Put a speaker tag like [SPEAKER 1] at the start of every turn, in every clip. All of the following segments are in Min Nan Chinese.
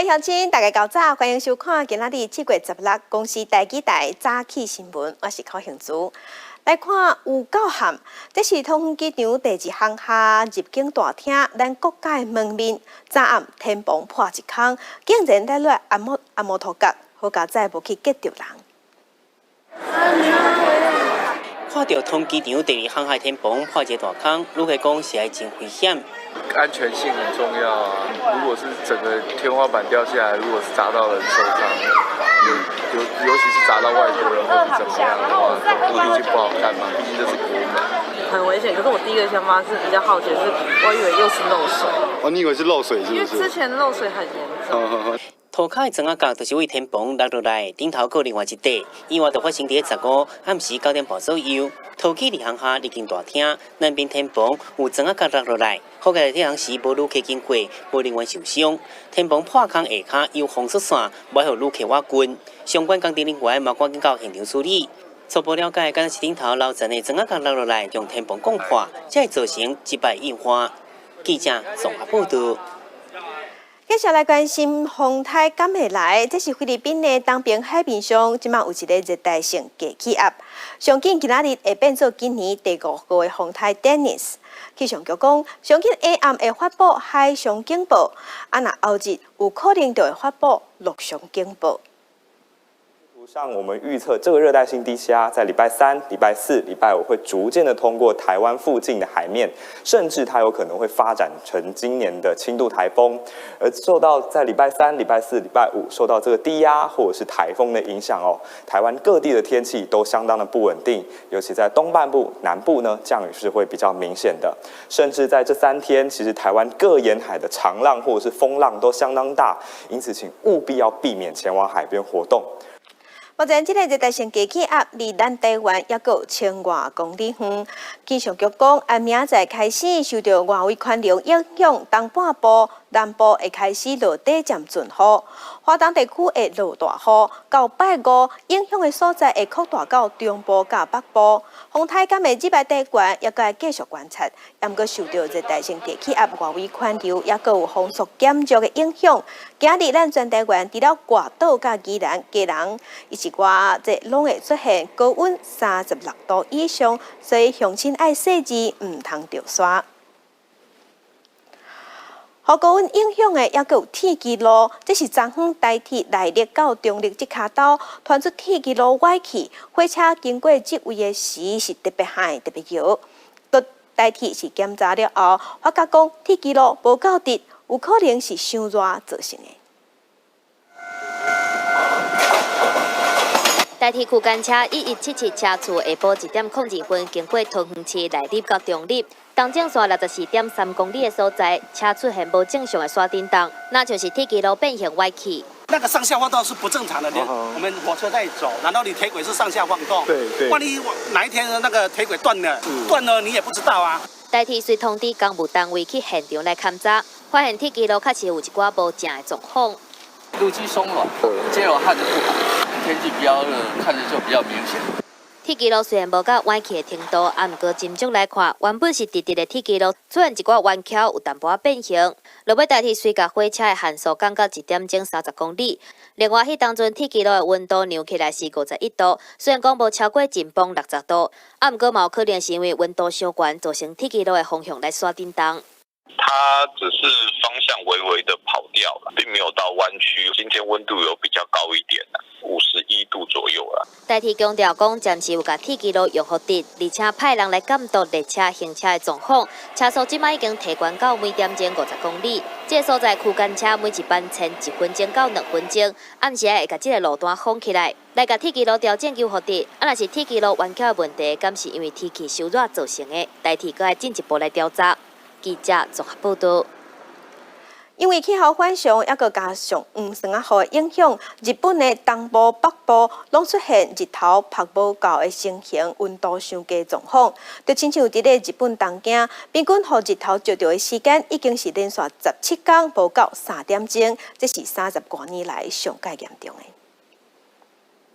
[SPEAKER 1] 位鄉親，大家較早，歡迎收看今仔日7月16公視台語台早起新聞，我是柯杏珠。來看有夠譀，這是桃園機場第二航廈入境大廳，咱國家的門面，昨暗天棚破一空，竟然跌落阿摩阿摩托角，好佳哉無去擊著人。
[SPEAKER 2] 看著桃園機場第二航廈天棚破一个大空，旅客講實在真危險。
[SPEAKER 3] 安全性很重要啊！如果是整個天花板掉下來，如果是砸到人受傷，尤其是砸到外國人或者怎麼樣的話，畢竟不好看嘛，畢竟這是國門。
[SPEAKER 4] 很危險，可是我第一個想法是比較好奇，是我以為又是漏水。
[SPEAKER 5] 哦，你以為是漏水是不是？
[SPEAKER 4] 因為之前漏水很嚴重。
[SPEAKER 2] 塗跤的磚仔角就是對天棚落落來，頂頭閣另外一塊，意外就發生佇15暗時9點半左右，桃機二航廈入境大廳南邊天棚有磚仔角落落來，好佳哉彼時無旅客經過，無人員受傷。天棚破空下跤有封鎖線，袂予旅客倚近。相關工程人員嘛趕緊到現場處理。初步了解，敢若是頂頭樓層的磚仔角落落來，將天棚摃破，才會造成這擺意外。記者綜合報導。
[SPEAKER 1] 接下來關心風颱敢會來？這是菲律賓的東邊海面上，這馬有一个熱帶性低氣壓，上緊今仔日會變做今年第五號的風颱 Dennis。氣象局講，上緊下暗會發布海上警報，啊若後日有可能就會發布陸上警報。
[SPEAKER 6] 圖上我們預測，這個熱帶性低氣壓在禮拜三、禮拜四、禮拜五會逐漸的通過台灣附近的海面，甚至它有可能會發展成今年的輕度颱風。而受到在禮拜三、禮拜四、禮拜五受到這個低壓或者是颱風的影響哦，台灣各地的天氣都相當的不穩定，尤其在東半部、南部呢，降雨是會比較明顯的。甚至在這3天，其實台灣各沿海的長浪或者是風浪都相當大，因此請務必要避免前往海邊活動。
[SPEAKER 1] 目前這个熱帶性低氣壓離咱台灣猶閣有千外公里遠。氣象局講，按明仔載開始受著外圍環流影響，東半部、南部會開始落短暫陣雨，華東地區會落大雨。到拜五，影響的所在會擴大到中部佮北部。風颱敢會入來台灣，猶閣愛繼續觀察。毋過受著熱帶性低氣壓外圍環流，猶閣有風速減弱的影響。今日咱全台灣除了外島佮宜蘭、基隆，以及外，這攏會出現高溫36度以上，所以鄉親愛細緻，毋通著沙。予高溫影響的，猶閣有鐵支路，這是昨昏台鐵內壢到中壢這跤兜，傳出鐵支路歪去，火車經過這位的時是特別響、特別搖。台鐵是檢查了後，發覺講鐵支路無夠直，有可能是傷熱造成的。
[SPEAKER 7] 台鐵區間車1177車次下晡1點02分經過桃園市內壢到中壢，東正線64.3公里的所在，車出現無正常的徙振動，若像是鐵支路變形歪去。
[SPEAKER 8] 那個上下晃動是不正常的，我們火車在走，難道你鐵軌是上下晃動？
[SPEAKER 5] 對對。
[SPEAKER 8] 萬一哪一天那個鐵軌斷了，斷了你也不知道啊。
[SPEAKER 7] 台鐵隨通知工務單位去現場來勘查，發現鐵支路確實有一寡無正的狀況。
[SPEAKER 9] 路基鬆軟，接頭焊得不好，天氣比較熱，看著就比較明顯。
[SPEAKER 7] 鐵支路雖然無到歪去的程度，啊，毋過斟酌來看，原本是直直的鐵支路，出現一寡彎曲，有淡薄仔變形。落尾台鐵隨共火車的限速降到1點鐘30公里。另外，彼當陣鐵支路的溫度量起來是51度，雖然講無超過緊繃60度，啊，毋過嘛有可能是因為溫度傷懸，造成鐵支路的方向來徙振動。
[SPEAKER 10] 它只是方向微微的跑掉了，並沒有到彎曲。今天溫度有比較高一點，51度左右啦。
[SPEAKER 7] 台鐵強調講，暫時有共鐵支路用予直，而且派人來監督列車行車的狀況。車速這擺已經提懸到每點鐘50公里。這個所在區間車每一班前1分鐘到2分鐘，暗時會共這个路段封起來，來共鐵支路調整糾予直。啊，若是鐵支路彎曲的問題，敢是因為天氣傷熱造成的？台鐵閣愛進一步來調查。記者綜合報導。
[SPEAKER 1] 因為氣候反常，猶閣加上黃酸仔雨的影響，日本的東部、北部攏出現日頭曝無夠的情形，溫度傷低狀況。就親像佇咧日本東京，平均予日頭照著的時間已經是連續17天無到3點鐘，這是30外年來上蓋嚴重的。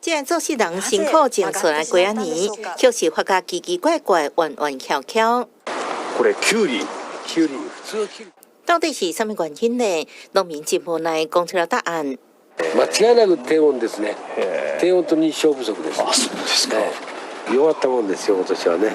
[SPEAKER 11] 這做世人辛苦種出來瓜仔年，卻是發覺奇奇怪怪、彎彎翹翹。
[SPEAKER 12] これキュウリ、キュウリ、普通キュウリ。
[SPEAKER 11] 到底是啥物原因呢？農民真無奈講出了答案。
[SPEAKER 5] 間違いなく低温ですね。低温と日照不足です。あ、そうですか。弱ったもんですよ、今年はね。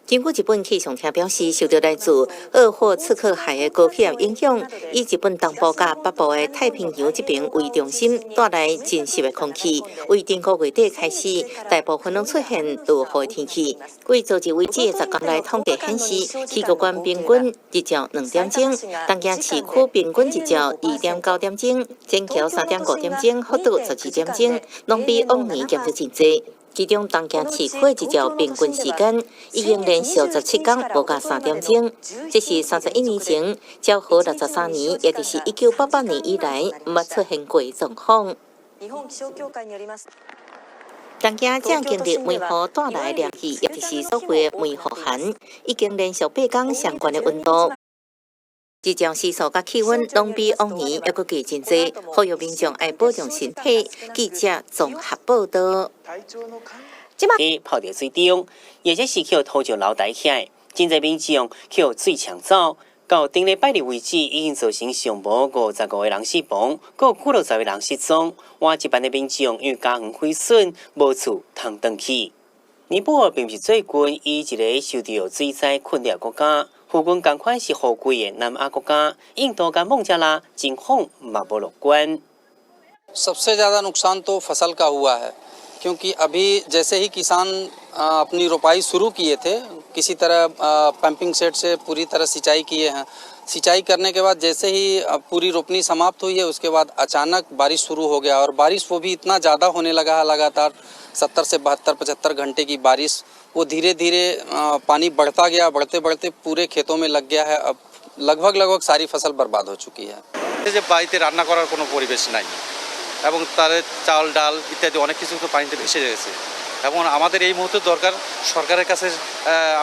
[SPEAKER 11] 根據日本氣象廳表示，受到來自鄂霍次克海的高氣壓影響，以日本東部佮北部的太平洋這邊為中心，帶來真濕的空氣。為頂個月底開始，大部分攏出現落雨的天氣。對昨日為止的10天來統計顯示，岐阜縣平均日照2點鐘，東京市區平均日照2.9點鐘，淺橋3.5點鐘，福島12點鐘，攏比往年減少真濟。其中東京市區日照平均時間已經連續17天無共3點鐘，這是31年前，昭和63年，也就是1988年以來，毋捌出現過的狀況。東京正經歷梅雨帶來的涼氣，也就是所謂的梅雨寒，已經連續8天上懸的溫度。日照時數佮氣溫攏比往年猶閣低真濟，呼籲民眾愛保重身體。記者綜合報道。
[SPEAKER 2] 泡佇水中，或者是予土石流帶起來，真濟民眾予水沖走。到頂禮拜日為止，已經造成上無55個人死亡，閣有幾落十個人失蹤。倚一萬的民眾因為家園毀損，無厝通轉去。尼泊爾並毋是最近伊一个受著水災困擾國家，附近仝款是雨季的南亞國家，印度佮孟加拉情況嘛無樂觀。
[SPEAKER 12] सबसे ज़्यादा नुकसान तो फसल का हुआ है, क्योंकि अभी जैसे ही किसान अपनी रोपाई शुरू किए थे, किसी तरह पंपिंग सेट से पूरी तरह सिंचाई किए हैं। सिंचाई करने के बाद जैसे ही पूरी रोपनी समाप्त हुई है, उसके बाद अचानक बारिश शुरू हो गया और बारिश वो भी इतना ज़्यादा होने लगा है। लगातार 70 से 72, 75 घंटे की बारिश, वो धीरे धीरे पानी बढ़ता गया, बढ़ते बढ़ते पूरे खेतों में लग गया है। अब लगभग लगभग सारी फसल बर्बाद हो चुकी है।
[SPEAKER 13] যে বাড়িতে রান্না করার কোনো পরিবেশ নাই এবং তাদের চাল, ডাল ইত্যাদি অনেক কিছু তো পানিতে ভেসে গেছে এবং আমাদের এই মুহূর্তে দরকার সরকারের কাছে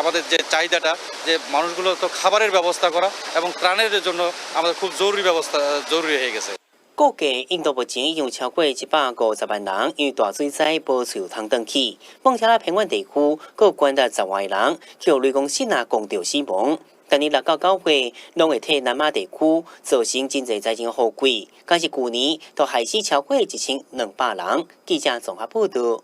[SPEAKER 13] আমাদের যে চাহিদাটা যে মানুষগুলো তো খাবারের ব্যবস্থা করা এবং ত্রাণের জন্য আমাদের খুব জরুরি ব্যবস্থা জরুরি হয়ে গেছে।
[SPEAKER 2] 估計印度目前已經有超過150萬人因為大水災無厝通轉去。孟加拉偏遠地區閣有懸達10萬個人予雷公爍爁攻著死亡。今年6到9月，攏會替南亞地區造成真濟災情雨季，敢是舊年都害死超過1200人。記者綜合報道。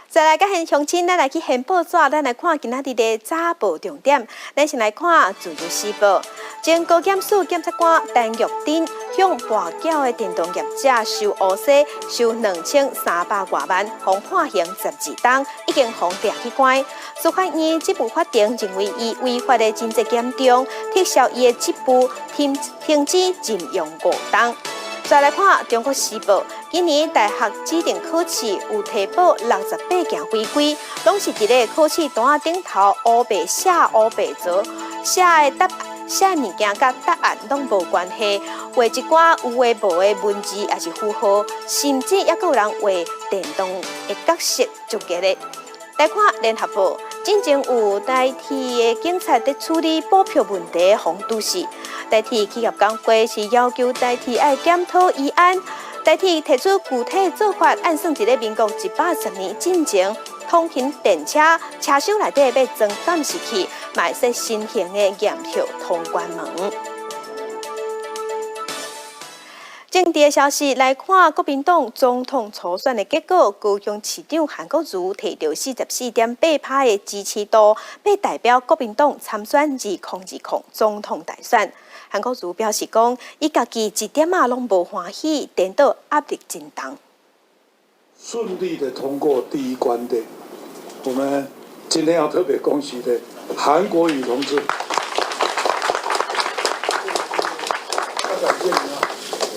[SPEAKER 1] 再來，佮鄉親，咱來去掀報紙，咱來看今仔日的早報重點。咱先來看《自由時報》，前高檢署檢察官陳玉珍向跋筊的電動業者收烏紗，收2300外萬，予判刑12冬，已經予掠去關。司法院職務法庭認為伊違法的情節嚴重，撤銷伊的職務，停止任用5冬。再來看《中國時報》，今年大學指定考試有提報68件違規，攏是佇咧考試單仔頂頭烏白寫烏白做，寫的答寫物件佮答案攏無關係，畫一寡有的無的文字抑是符號，甚至猶閣有人畫電動的角色就結咧。來看《聯合報》，進前有台鐵的警察佇處理補票問題，予堵死。台鐵企業工會是要求台鐵愛檢討議案，台鐵提出具體做法，按算佇咧民國110年進前，通勤電車車廂內底欲裝監視器，嘛會設新型的驗票通關門。政治的消息來看，國民黨總統初選的結果，高雄市長韓國瑜提著44.8%的支持度，欲代表國民黨參選2020總統大選。韓國瑜表示講，伊家己一點仔攏無歡喜，顛倒壓力真重。
[SPEAKER 14] 順利的通過第一關的，我們今天要特別恭喜的韓國瑜同志。感謝你啊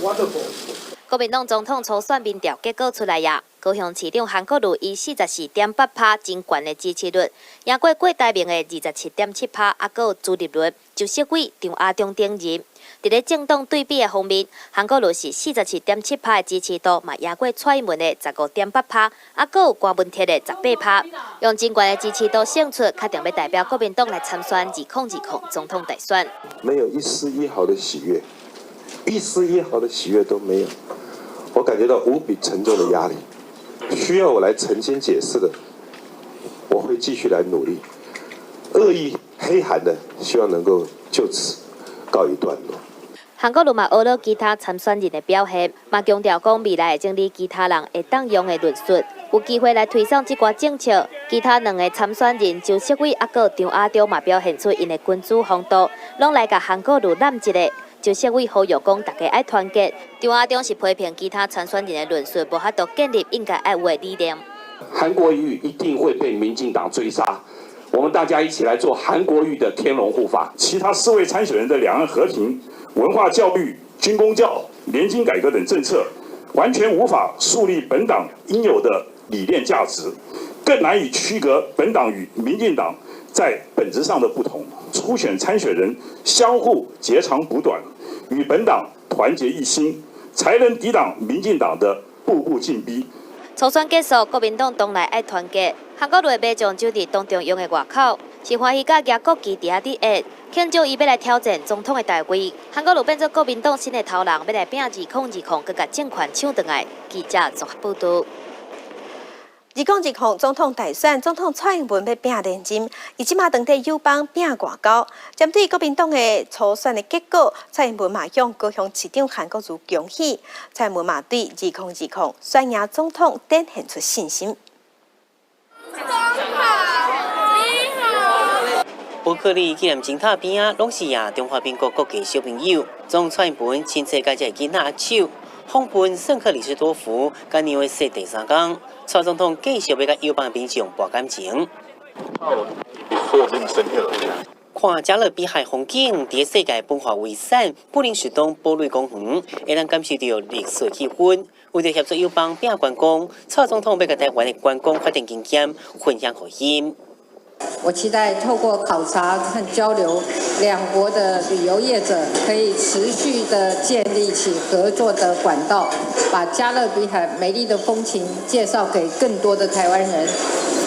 [SPEAKER 14] ，Wonderful。
[SPEAKER 7] 國民黨總統初選民調結果出來呀，高雄市長韓國瑜以44.8%真懸的支持率，贏過郭台銘的27.7%，猶閣有朱立倫、周錫瑋、張亞中等人。佇咧政黨對比的方面，韓國瑜是47.7%的支持度，嘛贏過蔡英文的15.8%，猶閣有柯文哲的18%，用真懸的支持度勝出，確定欲代表國民黨來參選2020總統大選。
[SPEAKER 15] 沒有一絲一毫的喜悅，一絲一毫的喜悅都沒有，我感覺到無比沉重的壓力，需要我來澄清解釋的，我會繼續來努力。惡意黑韓的，希望能夠就此。告一段落。
[SPEAKER 7] 韓國瑜嘛學了其他參選人的表現，嘛強調講未來會整理其他人會當用的論述，有機會來推捫這寡政策。其他兩個參選人周錫瑋抑閣張亞中嘛表現出𪜶的君子風度，攏來共韓國瑜攬一下。周錫瑋呼籲講，大家愛團結。張亞中是批評其他參選人的論述無法度建立應該愛有的理念。
[SPEAKER 16] 韓國瑜一定會被民進黨追殺，我們大家一起來做韓國瑜的天龍護法。
[SPEAKER 17] 其他四位參選人的兩岸和平、文化教育、軍公教、年金改革等政策，完全無法樹立本黨應有的理念價值，更難以區隔本黨與民進黨在本質上的不同。初選參選人相互截長補短，與本黨團結一心，才能抵擋民進黨的步步進逼。
[SPEAKER 7] 初選結束，國民黨黨內愛團結。韓國瑜的馬將就佇黨中央的外口，是歡喜佮舉國旗佇遐佇演，慶祝伊欲來挑戰總統的大位。韓國瑜變做國民黨新的頭人，欲來拼2020，閣共政權搶轉來。記者綜合報導。
[SPEAKER 1] 2020總統大選，總統蔡英文欲拼連任，伊這馬當佇友邦拼外交。針對國民黨的初選的結果，蔡英文嘛向高雄市長韓國瑜恭喜。蔡英文嘛對2020選贏總統展現出信心。
[SPEAKER 18] 總統你好。
[SPEAKER 2] 伯克利紀念鐘塔邊仔，攏是亞中華民國國際小朋友，總統蔡英文親切共這个囡仔握手，訪問聖克里斯多福，佮紐約市第三工，蔡總統繼續欲佮友邦民眾博感情。看加勒比海風景，佇世界文化遺產布林斯東堡壘公園，會當感受到歷史氣氛。為著協助友邦拼觀光，蔡總統欲共台灣的觀光發展經驗分享予𪜶。
[SPEAKER 19] 我期待透過考察和交流，兩國的旅遊業者可以持續的建立起合作的管道，把加勒比海美麗的風情介紹給更多的台灣人。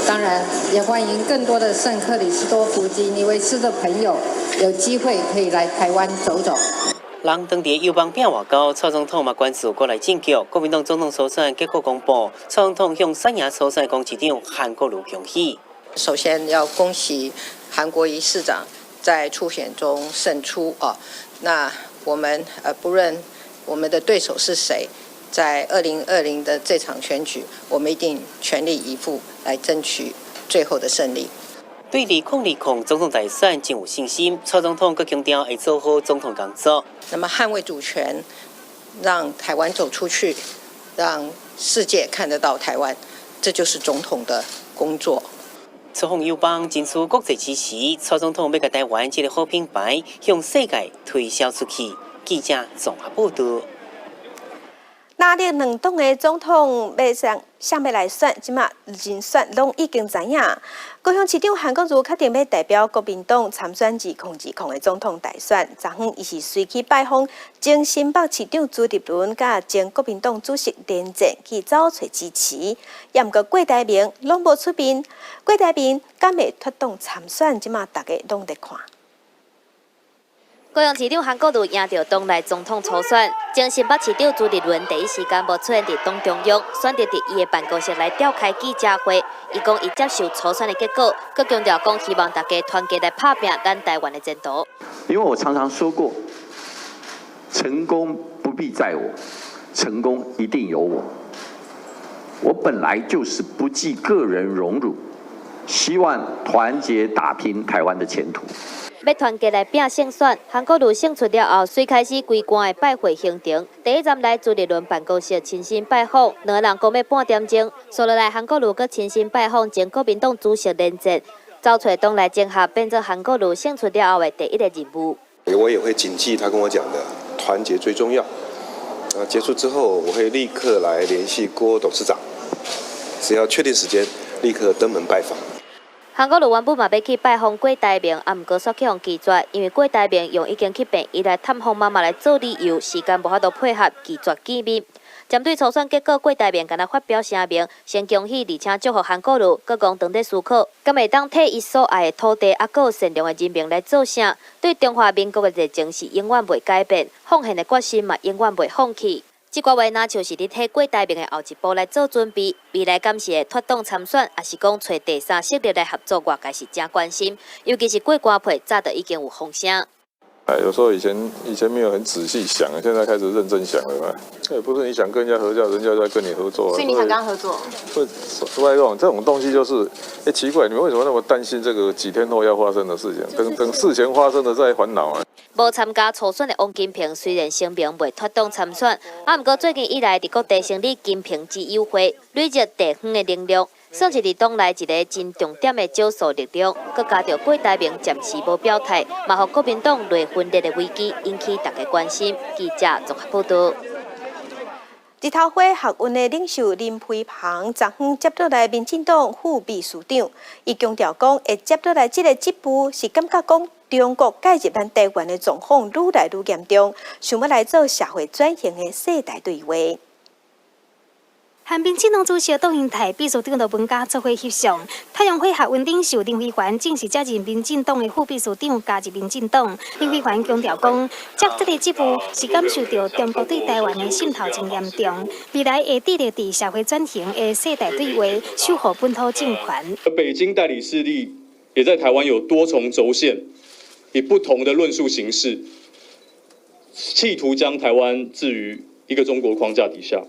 [SPEAKER 19] 當然，也歡迎更多的聖克里斯多福及尼維斯的朋友有機會可以來台灣走走。
[SPEAKER 2] 人當佇友邦拼外交，蔡總統嘛關注國內政局。國民黨總統初選結果公布，蔡總統向選贏初選的市長韓國瑜恭喜。
[SPEAKER 19] 首先要恭喜韓國瑜市長在初選中勝出啊！那我們不論我們的對手是誰，在2020的這場選舉，我們一定全力以赴來爭取最後的勝利。
[SPEAKER 2] 對2020總統大選真有信心，蔡總統閣強調會做好總統工作。
[SPEAKER 19] 那麼捍衛主權，讓台灣走出去，讓世界看得到台灣，這就是總統的工作。
[SPEAKER 2] 出訪友邦爭取國際支持，蔡總統欲共台灣這个好品牌向世界推銷出去。記者綜合報導。
[SPEAKER 1] 藍綠兩黨的總統欲誰誰欲來選，這馬人選攏已經知影。高雄市長韓國瑜確定欲代表國民黨參選2020的總統大選。昨昏伊是隨去拜訪前新北市長朱立倫，佮前國民黨主席連戰去走揣支持。也毋過郭台銘攏無出面，郭台銘敢會脫黨參選？這馬大家攏佇看。
[SPEAKER 7] 高雄市長韓國瑜贏著黨內總統初選，前新北市長朱立倫第一時間無出現佇黨中央，選擇佇伊的辦公室來召開記者會。伊講伊接受初選的結果，閣強調講希望大家團結來拍拚咱台灣的前途。
[SPEAKER 20] 因為我常常說過，成功不必在我，成功一定有我。我本來就是不計個人榮辱，希望團結打拼台灣的前途。
[SPEAKER 7] 欲團結來拼勝選，韓國瑜勝出了後，隨開始規關的拜會行程。第一站來朱立倫辦公室親身拜訪，兩个人講欲半點鐘。紲落來韓國瑜閣親身拜訪前國民黨主席連戰，走揣黨內整合，變做韓國瑜勝出了後的第一个任務。
[SPEAKER 15] 我也會謹記他跟我講的，團結最重要。結束之後，我會立刻來聯繫郭董事長，只要確定時間，立刻登門拜訪。
[SPEAKER 7] 韓國瑜原本嘛欲去拜訪郭台銘，啊，毋過煞去予拒絕，因為郭台銘用已經去病院來探訪媽媽來做理由，時間無法度配合，拒絕見面。針對初選結果，郭台銘敢若發表聲明，先恭喜，而且祝福韓國瑜，閣講當咧思考，敢會當替伊所愛的土地，抑閣有善良的人民來做啥？對中華民國的熱情是永遠袂改變，奉獻的決心嘛永遠袂放棄。這寡話若像是佇替郭台銘的後一步來做準備，未來敢是會脫黨參選，抑是講揣第三勢力來合作，外界是誠關心。尤其是過關票早就已經有風聲。
[SPEAKER 21] 哎，有時候以前沒有很仔細想，現在開始認真想了嘛。哎，不是你想跟人家合作，人家在跟你合作。
[SPEAKER 22] 所以你想跟他合作？
[SPEAKER 21] 不，外公這種東西就是，哎，奇怪，你們為什麼那麼擔心這個幾天後要發生的事情？等等事前發生的再煩惱啊。
[SPEAKER 7] 無參加初選的王金平雖然聲明袂脫黨參選，啊，毋過最近以來佇各地成立金平之友會，累積地方的能量，算是佇黨內一个真重點的少數力量。閣加著郭台銘暫時無表態，嘛予國民黨內分裂的危機引起大家關心。記者綜合報道。
[SPEAKER 1] 日頭花學運的領袖林飛帆，昨昏接落來民進黨副秘書長，伊強調講，會接落來這个職務是感覺講中國介入咱台灣的狀況愈來愈嚴重，想欲來做社會轉型的世代對話。
[SPEAKER 23] 和民進黨主席卓榮泰、秘書長羅文嘉做伙翕相。太陽花學運領袖林飛帆正式接任民進黨的副秘書長，加入民進黨。林飛帆強調講，接這个職務是感受著中國對台灣的滲透真嚴重，未來會致力佇社會轉型的世代對話，守護本土政權。
[SPEAKER 24] 北京代理勢力也在台灣有多重軸線，以不同的論述形式，企圖將台灣置於一個中國框架底下。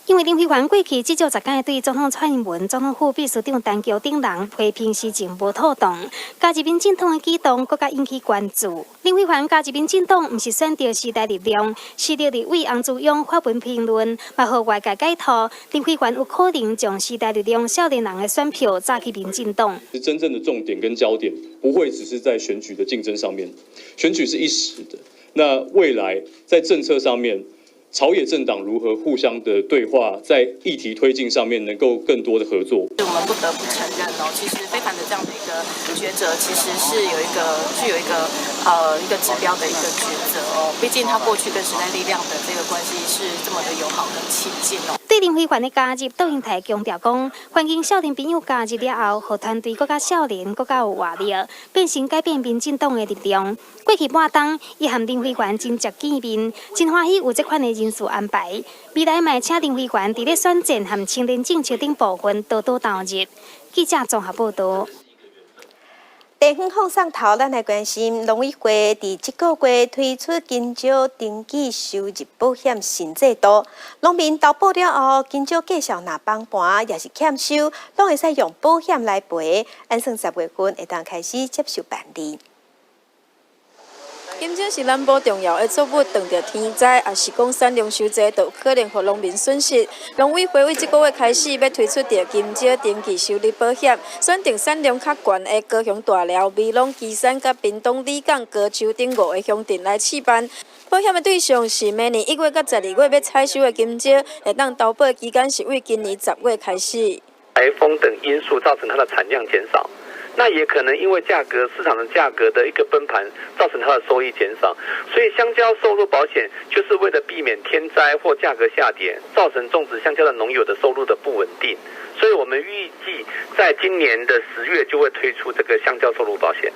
[SPEAKER 23] 因為林飛帆過去至少十工對總統蔡英文、總統府秘書長陳菊等人批評時政無妥當，加入民進黨的舉動閣較引起關注。林飛帆加入民進黨，毋是選擇時代力量，時代立委洪慈庸發文評論，嘛予外界解讀，林飛帆有可能將時代力量少年人的選票轉去民進黨。
[SPEAKER 24] 真正的重點跟焦點，不會只是在選舉的競爭上面，選舉是一時的，那未來在政策上面，朝野政黨如何互相的對話，在議題推進上面能夠更多的合作。
[SPEAKER 25] 我們不得不承認哦，其實飛帆的這樣的一個抉擇，其實是有一個具有一個指標的一個抉擇哦。畢竟他過去跟時代力量的這個關係是這麼的友好跟親近哦。
[SPEAKER 23] 對林飛帆的加入，卓榮泰強調講，歡迎少年朋友加入了後，予團隊閣較少年，閣較有活力，變成改變民進黨的力量。過去半冬，伊和林飛帆真常見面，真歡喜有這款的人事安排。未來嘛會請林飛帆佇咧選戰和青年政策等部分多多投入。記者綜合報道。
[SPEAKER 1] 地方放送頭，咱來關心農委會佇這個月推出香蕉登記收入保險新制度，農民投保了後，香蕉價數若崩盤，抑是欠收，攏會使用保險來賠。按算10月份會當開始接受辦理。
[SPEAKER 26] 香蕉是南部重要的作物，當著天災，抑是講產量傷濟，都有可能予農民損失。農委會對這个月開始，欲推出著香蕉登記收入保險，選定產量較懸的高雄大寮、美濃、旗山佮屏東里港、高丘等五个鄉鎮來試辦。保險的對象是明年1月到12月欲採收的香蕉，會當投保期間是對今年10月開始。
[SPEAKER 27] 颱風等因素造成它的產量減少。那也可能因為價格市場的價格的一個崩盤，造成它的收益減少。所以香蕉收入保險就是為了避免天災或價格下跌，造成種植香蕉的農友的收入的不穩定。所以我們預計在今年的10月就會推出這個香蕉收入保險。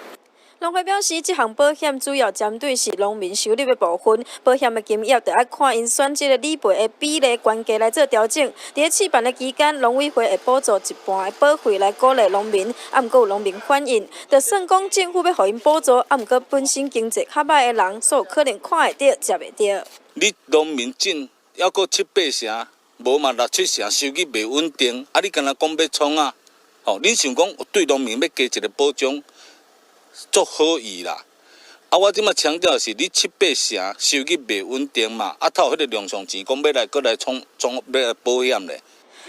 [SPEAKER 26] 農會表示，這項保險主要針對是農民收入的部分，保險的金額就愛看𪜶選擇的理賠的比例懸低來做調整。佇咧試辦的期間，農委會會補助一半的保費來鼓勵農民，啊，毋過有農民反映，就算講政府欲予𪜶補助，啊，毋過本身經濟較䆀的人，所有可能看會著、接袂著。
[SPEAKER 28] 你農民種猶閣七八成，無嘛六七成收入袂穩定，啊，你敢若講欲創啊？吼，恁想講對農民欲加一个保障？足好意啦！啊，我這馬強調的是，你七八成收入袂穩定嘛，啊，透彼个量上錢，講欲來閣來創創欲來保險咧。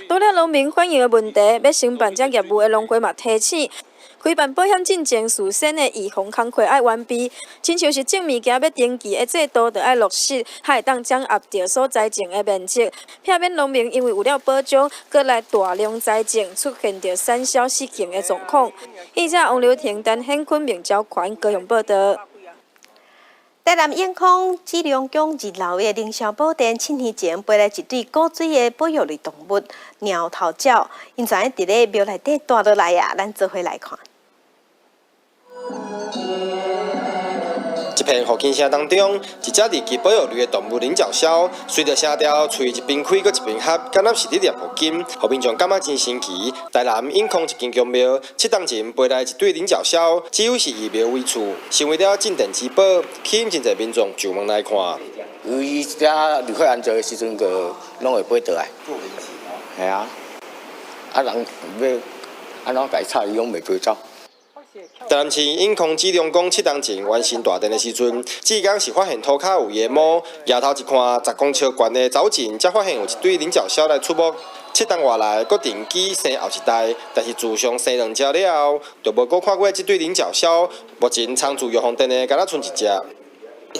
[SPEAKER 26] 除了農民反映的問題，欲承辦這業務的農會嘛提醒，開辦保險進前，事先的預防工課愛完備，親像是種物件欲登記的制度，就愛落實，才會當掌握著所栽種的面積，避免農民因為有了保障，閣來大量栽種，出現著產銷失衡的狀況。記者王劉婷、陳顯坤、明昭權高雄報道。
[SPEAKER 1] 台南永康紫龍宮二樓的凌霄寶殿，7年前飛來一對古錐的保育類動物貓頭鳥，𪜶昨昏佇咧廟內底蹛落來啊，咱做伙來看。
[SPEAKER 8] 一
[SPEAKER 3] 片福建城當中，一隻二級保育類的動物領角鴞，隨著聲調，喙一邊開閣一邊合，敢若是佇念佛經，予民眾感覺真神奇。台南永康一間宮廟，7冬前飛來一對領角鴞，只有是以廟為厝，成為了鎮店之寶，吸引真濟民眾上門來看。
[SPEAKER 4] 伊遮旅客安坐的時陣，就攏會飛倒來。係啊，啊人欲按怎共伊吵，伊攏袂飛走。
[SPEAKER 3] 台南市永康紫龍宮7冬前完成大殿的時陣，志工是發現塗跤有野貓，抬頭一看，10公尺懸的藻井，才發現有一對領角鴞來出沒。7冬外來，閣定期生後一代，但是自從生兩隻了後，就無閣看過這對領角鴞。目前倉儲玉皇殿的，敢若賰一隻。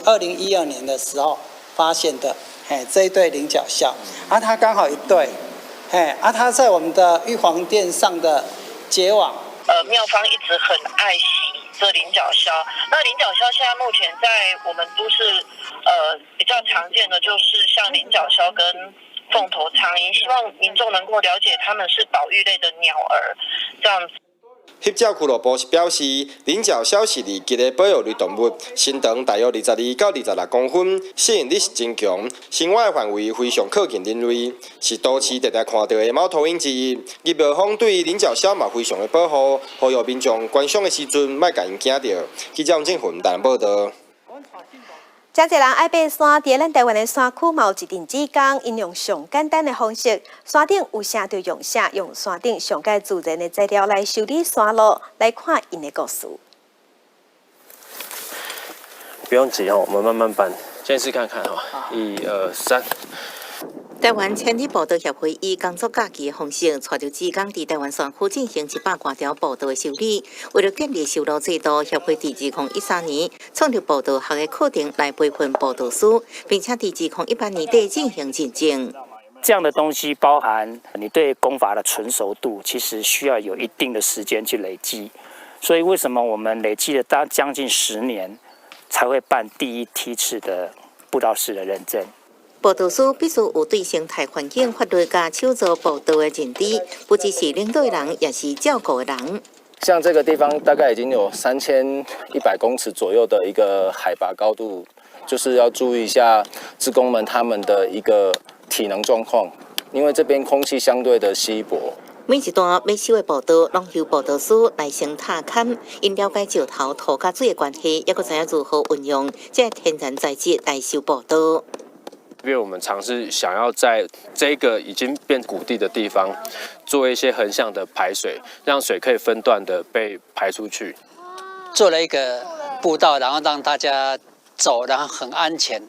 [SPEAKER 5] 2012年的時候發現的，嘿，這一對領角鴞，啊，它剛好一對，嘿，啊，它在我們的玉皇殿上的結網。
[SPEAKER 6] 廟方一直很愛惜這領角鴞。那領角鴞現在目前在我們都市，比較常見的就是像領角鴞跟鳳頭蒼鷹，希望民眾能夠了解它們是保育類的鳥兒，這樣子。
[SPEAKER 3] 翕照俱樂部是表示，領角鴞是二級的保育類動物，身長大約22到26公分，適應力是真強，生活的範圍非常靠近人類，是都市常常看到的貓頭鷹之一。而廟方對領角鴞嘛非常的保護，呼籲民眾觀賞的時陣莫共𪜶驚著。記者王正雲台南報導。
[SPEAKER 1] 誠濟人愛爬山，佇咱台灣的山區嘛有一陣志工，𪜶用上簡單的方式，山頂有啥就用啥，用山頂上蓋自然的材料來修理山路，來看𪜶的故事。
[SPEAKER 9] 不用急哦，我們慢慢搬，先試看看哈，一二三。
[SPEAKER 10] 台灣千里步道協會以工作假期的方式，帶著志工佇台灣山區進行100外條步道的修理。為了建立修路制度，協會佇2013年創立步道學的課程來培訓步道師，並且佇2018年底進行認證。
[SPEAKER 11] 這樣的東西包含你對工法的純熟度，其實需要有一定的時間去累積。所以為什麼我們累積了大將近10年，才會辦第一梯次的步道師的認證？
[SPEAKER 10] 步道師必須有對生態環境、法律佮手作步道的認知，不只是領導的人，也是照顧的人。
[SPEAKER 22] 像這個地方大概已經有3100公尺左右的一個海拔高度，就是要注意一下志工們他們的一個體能狀況，因為這邊空氣相對的稀薄。
[SPEAKER 10] 每一段欲修的步道，攏由步道師來先踏勘，𪜶了解石頭、土佮水的關係，猶閣知影如何運用這天然材質來修步道。
[SPEAKER 9] 因為我們嘗試想要在這個已經變谷地的地方，做一些橫向的排水，讓水可以分段的被排出去。
[SPEAKER 29] 做了一個步道，然後讓大家走，然後很安全，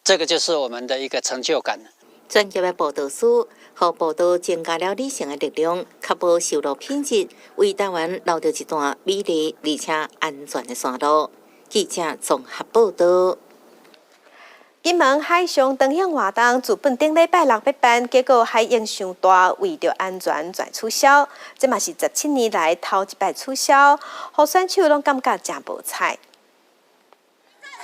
[SPEAKER 29] 這個就是我們的一個成就感。
[SPEAKER 10] 專業的步道師，予步道增加了理性的力量，確保修路品質，為台灣留著一段美麗而且安全的山路。記者綜合報道。
[SPEAKER 1] 金門海上長影活動自本頂禮拜六欲辦，結果海湧傷大，為著安全全取消。這嘛是17年來頭一擺取消，予選手攏感覺誠無彩。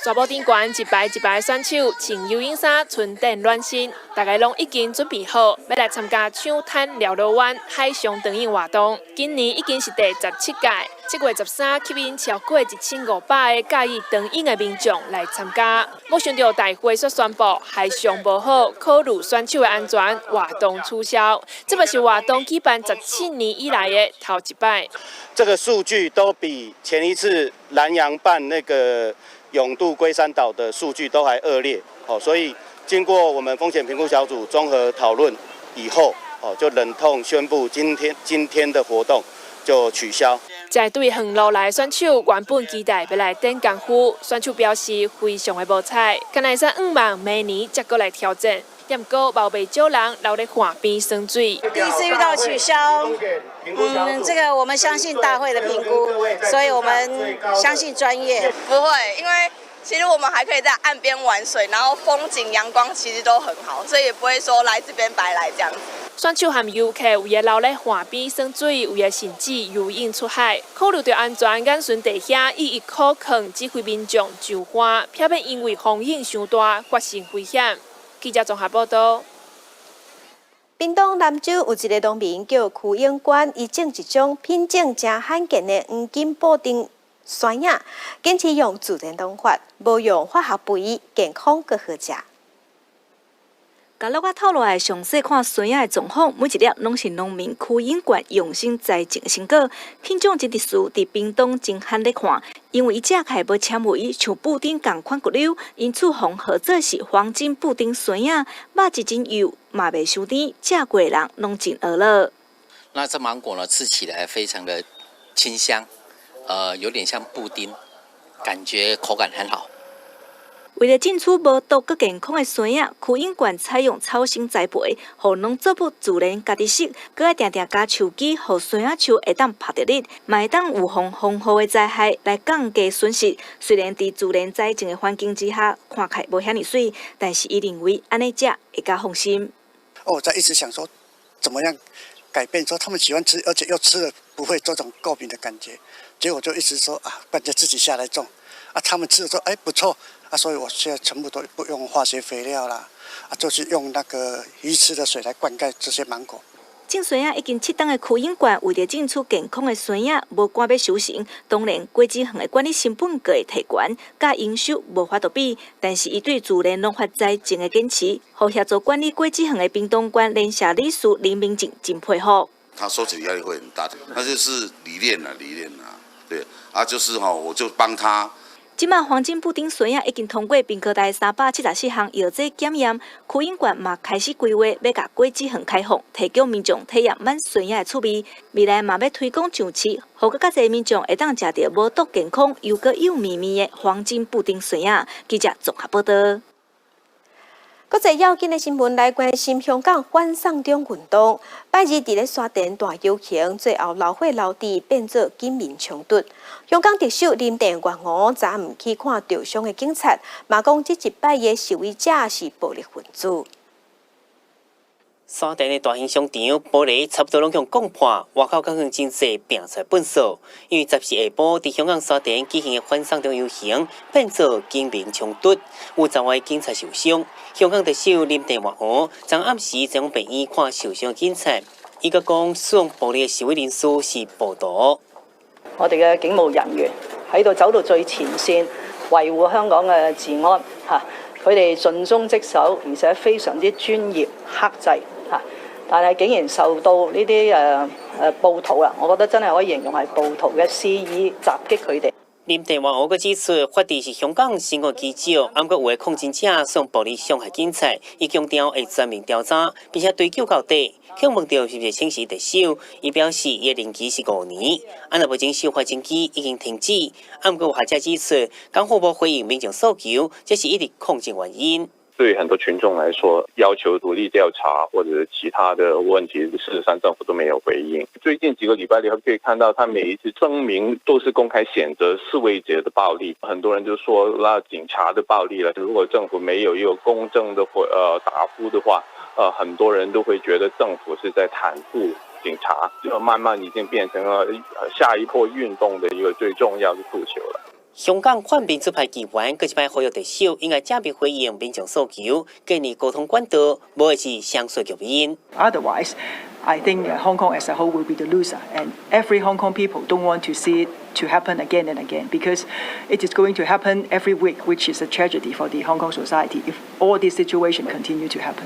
[SPEAKER 30] 沙埔頂懸一排一排選手穿游泳衫、春頂暖身，大家攏已經準備好，欲來參加搶灘尞囉灣海上長影活動。今年已經是第17屆，7月13吸引超過1500個佮意長影的民眾來參加。無想著大會煞宣布海象無好，考慮選手的安全，活動取消。這嘛是活動舉辦十七年以來的頭一擺。
[SPEAKER 8] 這個數據都比前一次蘭陽辦那個泳渡龜山島的數據都還惡劣，哦，所以經過我們風險評估小組綜合討論以後，哦，就忍痛宣布今天的活動就取消。
[SPEAKER 30] 這對遠路來選手原本期待欲來展功夫，選手表示非常的無彩，敢會使向望明年才閣來挑戰。毋過，嘛袂少人留咧岸邊耍水。
[SPEAKER 31] 第一次遇到取消，這個我們相信大會的評估，所以我們相信專業。
[SPEAKER 32] 不會，因為其實我們還可以在岸邊玩水，然後風景、陽光其實都很好，所以也不會說來這邊白來這樣子。
[SPEAKER 30] 選手和遊客有的留咧岸邊耍水，有的甚至游泳出海。考慮著安全，眼巡弟兄一一可控，指揮民眾上岸，避免因為風湧傷大發生危險。記者綜合報道。
[SPEAKER 1] 屏東南州有一个農民叫柯永官，伊種一種品種誠罕見的黃金布丁。酸仔，堅持用自然農法，無用化學肥，健康閣好食。
[SPEAKER 2] 共樂仔透露來詳細看酸仔的狀況，每一粒攏是農民柯永冠用心栽種的成果。品種真特殊，佇屏東真罕咧看，因為伊食起來無纖維，像布丁仝款骨溜，因此予號做是黃金布丁酸仔，肉質真幼，嘛袂傷甜，食過的人攏真呵咾。
[SPEAKER 7] 那這芒果呢，吃起來非常的清香，有點像布丁，感覺口感很好。
[SPEAKER 2] 為了種出無毒閣健康的酸仔，柯永冠採用草生栽培，予農作物自然家己熟，閣愛定定加樹枝，予酸仔樹會當曬著日，嘛會當預防風雨的災害來降低損失。雖然佇自然栽種的環境之下，看起來無遐爾媠，但是伊認為按呢食會較放心。
[SPEAKER 12] 哦，我在一直想說，怎麼樣改變，說他們喜歡吃，而且又吃了不會這種過敏的感覺。結果就一直說啊，乾脆自己下來種，啊，他們吃了說，哎，不錯。啊，所以我現在全部都不用化學肥料啦，啊，就是用那個魚池的水來灌溉這些芒果。
[SPEAKER 2] 種酸仔已經七冬的柯永冠，為著種出健康的酸仔，無趕欲收成，當然果子園的管理成本閣會提懸，佮營收無法度比。但是伊對自然農法栽種的堅持，予協助管理果子園的屏東縣聯社理事林明靜真佩服。
[SPEAKER 13] 他收取壓力會很大，那就是理念啦，理念啦，對，啊，就是吼，我就幫他。
[SPEAKER 2] 這馬黃金布丁酸仔已經通過屏科大374項藥劑檢驗，柯永冠嘛開始規劃欲共果子園開放，提供民眾體驗咱酸仔的趣味。未來嘛欲推廣上市，予閣較濟民眾會當食著無毒健康又閣幼綿綿的黃金布丁酸仔。記者綜合報導。
[SPEAKER 1] 國際要緊的新聞來關心香港反送中運動。拜二佇咧沙田大遊行，最後流血流滴，變做警民衝突。香港特首林鄭月娥昨暗去看受傷的警察，嘛講這一擺的示威者是暴力分子。
[SPEAKER 14] 沙田的大型商場玻璃差不多攏予摃破，外口較遠真濟拚出來糞掃。因為14下晡佇香港沙田舉行的反送中遊行，變做警民衝突，有10外警察受傷。香港特首林鄭月娥昨暗時前往病院看受傷警察，伊閣講使用暴力的示威人士是暴徒。
[SPEAKER 15] 我哋嘅警務人員喺度走到最前線，維護香港嘅治安嚇，佢哋盡忠職守，而且非常之專業克制。但係竟然受到呢啲暴徒啊，我覺得真係可以形容係暴徒嘅肆意襲擊佢哋。
[SPEAKER 14] 林鄭月娥閣指出，法治是香港生活基石，毋過有的抗爭者使用暴力傷害警察，伊強調會全面調查，並且追究到底。向問著是毋是請辭特首，伊表示伊的任期是5年，啊若無遵守發證機已經停止。毋過有學者指出，港府無回應民眾訴求，這是一直抗爭原因。
[SPEAKER 16] 對很多群眾來說，要求獨立調查或者是其他的問題，事實上政府都沒有回應。最近幾個禮拜，你可以看到，他每一次聲明都是公開譴責示威者的暴力。很多人就說，那警察的暴力了。如果政府沒有一個公正的回答覆的話，很多人都會覺得政府是在袒護警察，就慢慢已經變成了下一波運動的一個最重要的訴求了。
[SPEAKER 14] 香港泛民主派議員閣一擺呼籲特首應該正面回應民眾訴求，建立溝通管道，無會是雙輸局面。
[SPEAKER 17] Otherwise, I think Hong Kong as a whole will be the loser, and every Hong Kong people don't want to see it to happen again and again, because it is going to happen every week, which is a tragedy for the Hong Kong society if all this situation continue to happen.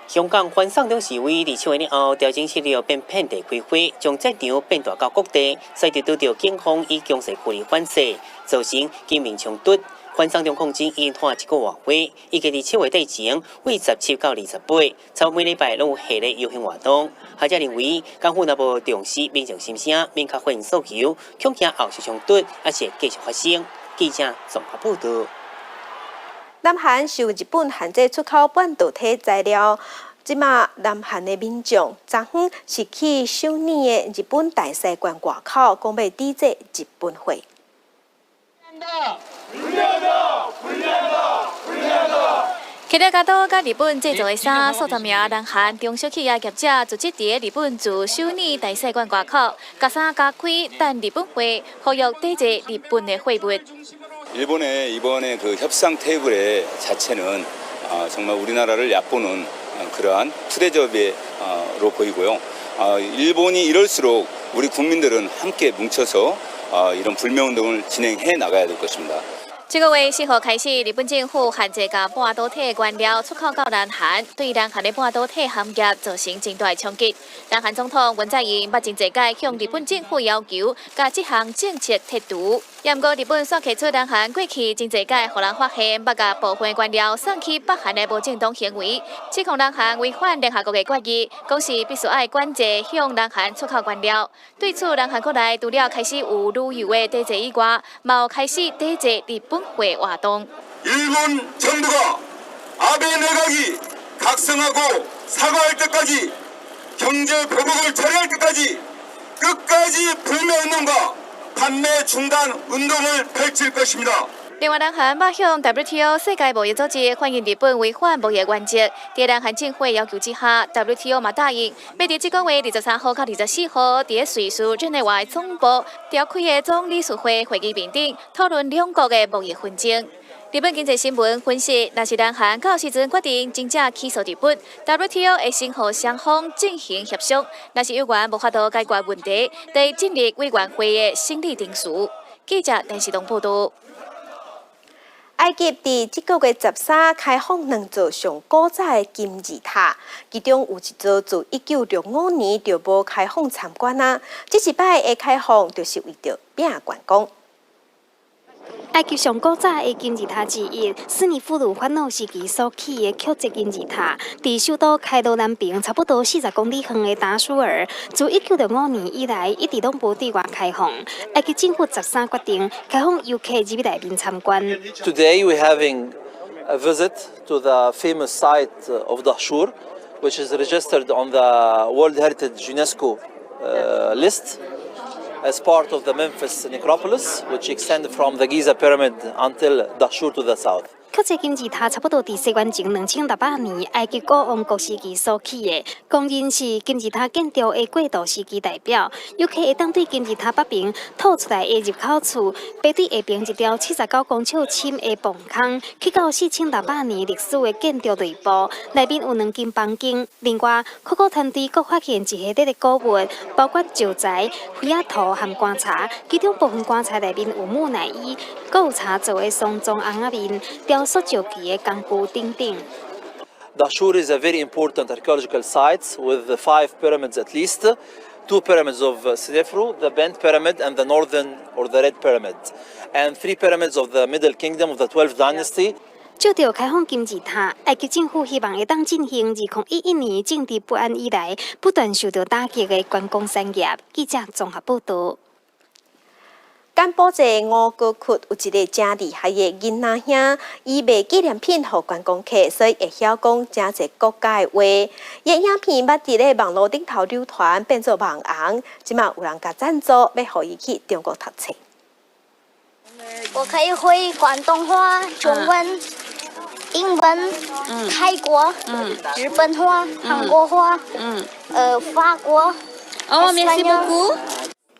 [SPEAKER 14] 香港反送中示威，佇7月了後，調整策略變遍地開花，將戰場變大到各地，所以就拄著警方以強勢武力反制，造成警民衝突。反送中抗爭已經拖一個外月，預計佇7月底前，為17到28，差不多每禮拜攏有系列遊行活動。學者認為，港府若無重視民眾心聲，明確回應訴求，恐驚後續衝突猶是會繼續發生。記者綜合報導。
[SPEAKER 1] 南韓受日本限制出口半導體材料，這馬南韓的民眾昨昏是去首爾的日本大使館外口，講欲抵制日本貨。
[SPEAKER 18] 騎著鉸刀佮日本製造的衫，數十名南韓中小企業業者組織佇日本駐首爾大使館外口，共衫加開等日本貨，呼籲抵制日本的貨物。
[SPEAKER 19] 일본의 이번에 그 협상 테이블의 자체는 정말 우리나라를 얕보는 그러한 푸대접으로 보이고요. 일본이 이럴수록 우리 국민들은 함께 뭉쳐서 이런 불매운동을 진행해 나가야 될 것입니다.
[SPEAKER 18] 這个月4號開始，日本政府限制共半導體原料出口到南韓，對南韓的半導體行業造成真大衝擊。南韓總統文在寅捌真濟擺向日本政府要求，共這項政策撤除。也毋過日本煞提出南韓過去真濟擺予人發現，捌共部分原料送去北韓的無正當行為，指控南韓違反聯合國的決議，講是必須愛管制向南韓出口原料。對此，南韓國內除了開始有旅遊的抵制以外，嘛有開始抵制日本貨活動。
[SPEAKER 3] 일본 정부가 아베 내각이 각성하고 사과할 때까지 경제 보복을 철회할 때까지 끝까지 불매운동과 판매 중단 운동을 펼칠 것입니다.
[SPEAKER 18] 另外，南韓捌向 WTO 世界貿易組織反映日本違反貿易原則。佇南韓政府要求之下，WTO 嘛答應，欲佇這個月23號到24號，佇瑞士日內瓦總部召開的總理事會會議面頂，討論兩國的貿易紛爭。日本經濟新聞分析，若是南韓到時陣決定真正起訴日本，WTO 會先予雙方進行協商，若是猶原無法度解決問題，得進入委員會的審理程序。記者電視東報道。
[SPEAKER 1] 埃及佇這個月13開放兩座上古早的金字塔，其中有一座自1965年就無開放參觀啊。這一擺的開放就是為著拼觀光。
[SPEAKER 4] 埃及上古早的金字塔之一，斯尼夫魯法老時期所起的曲折金字塔，佇首都開羅南邊差不多40公里遠的達蘇爾，自1965年以來一直攏無對外開放。埃及政府13決定開放遊客入去內面參觀。
[SPEAKER 5] Today we having a visit to the famous site of Dahshur, which is registered on the World Heritage UNESCO list as part of the Memphis necropolis, which extends from the Giza pyramid until Dahshur to the south.
[SPEAKER 4] 曲折金字塔差不多佇西元前2600年，埃及古王國時期所起的，公認是金字塔建築的過渡時期代表。遊客會當對金字塔北邊吐出來的入口處，爬對下邊一條79公尺深的墓坑，去到4600年歷史的建築內部，內面有兩間房間。另外，考古團隊閣發現一系列的古物，包括石材、妃仔塗和棺材，其中部分棺材內面有木乃伊，閣有柴做的喪葬尪仔面、雕塑石器的工具等等。
[SPEAKER 5] Dahshur is a very important archaeological site with five pyramids at least. Two pyramids of Sneferu, the Bent Pyramid and the Northern or the Red Pyramid, and three pyramids of the Middle Kingdom of the 12th Dynasty.
[SPEAKER 4] 藉著開放金字塔，埃及政府希望會當振興2011年政治不安以來不斷受到打擊的觀光產業。記者綜合報道。
[SPEAKER 1] 柬埔寨吳哥窟有一个誠厲害的囡仔兄，伊賣紀念品予觀光客，所以會曉講誠濟國家的話。伊的影片捌佇咧網路頂頭流傳，變做網紅。這馬有人共贊助，欲予伊去中國讀冊。
[SPEAKER 6] 我可以會廣東話、中文、英文、泰國、日本話、韓國話、法國。
[SPEAKER 20] 哦，merci beaucoup。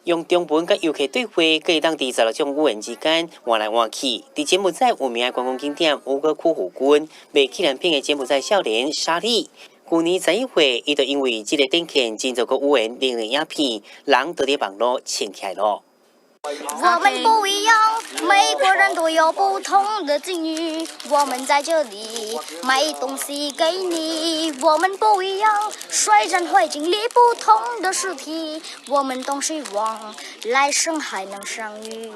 [SPEAKER 14] 用中文佮遊客對話，閣會當佇16種語言之間換來換去。佇柬埔寨有名的觀光景點吳哥窟附近，賣紀念品的柬埔寨少年莎莉，舊年11歲，伊就因為這個短片製作個語言能力影片，人就佇網路衝起來囉。
[SPEAKER 6] 我們不一樣，每個人都有不同的境遇。我們在這裡賣東西給你。我們不一樣，雖然會經歷不同的屍體，我們都希望來生還能相遇。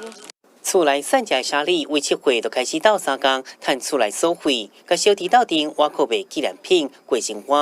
[SPEAKER 14] 厝內散食的莎莉，為7歲就開始鬥相共，趁厝內所費，佮小弟鬥陣倚靠賣紀念品過生活。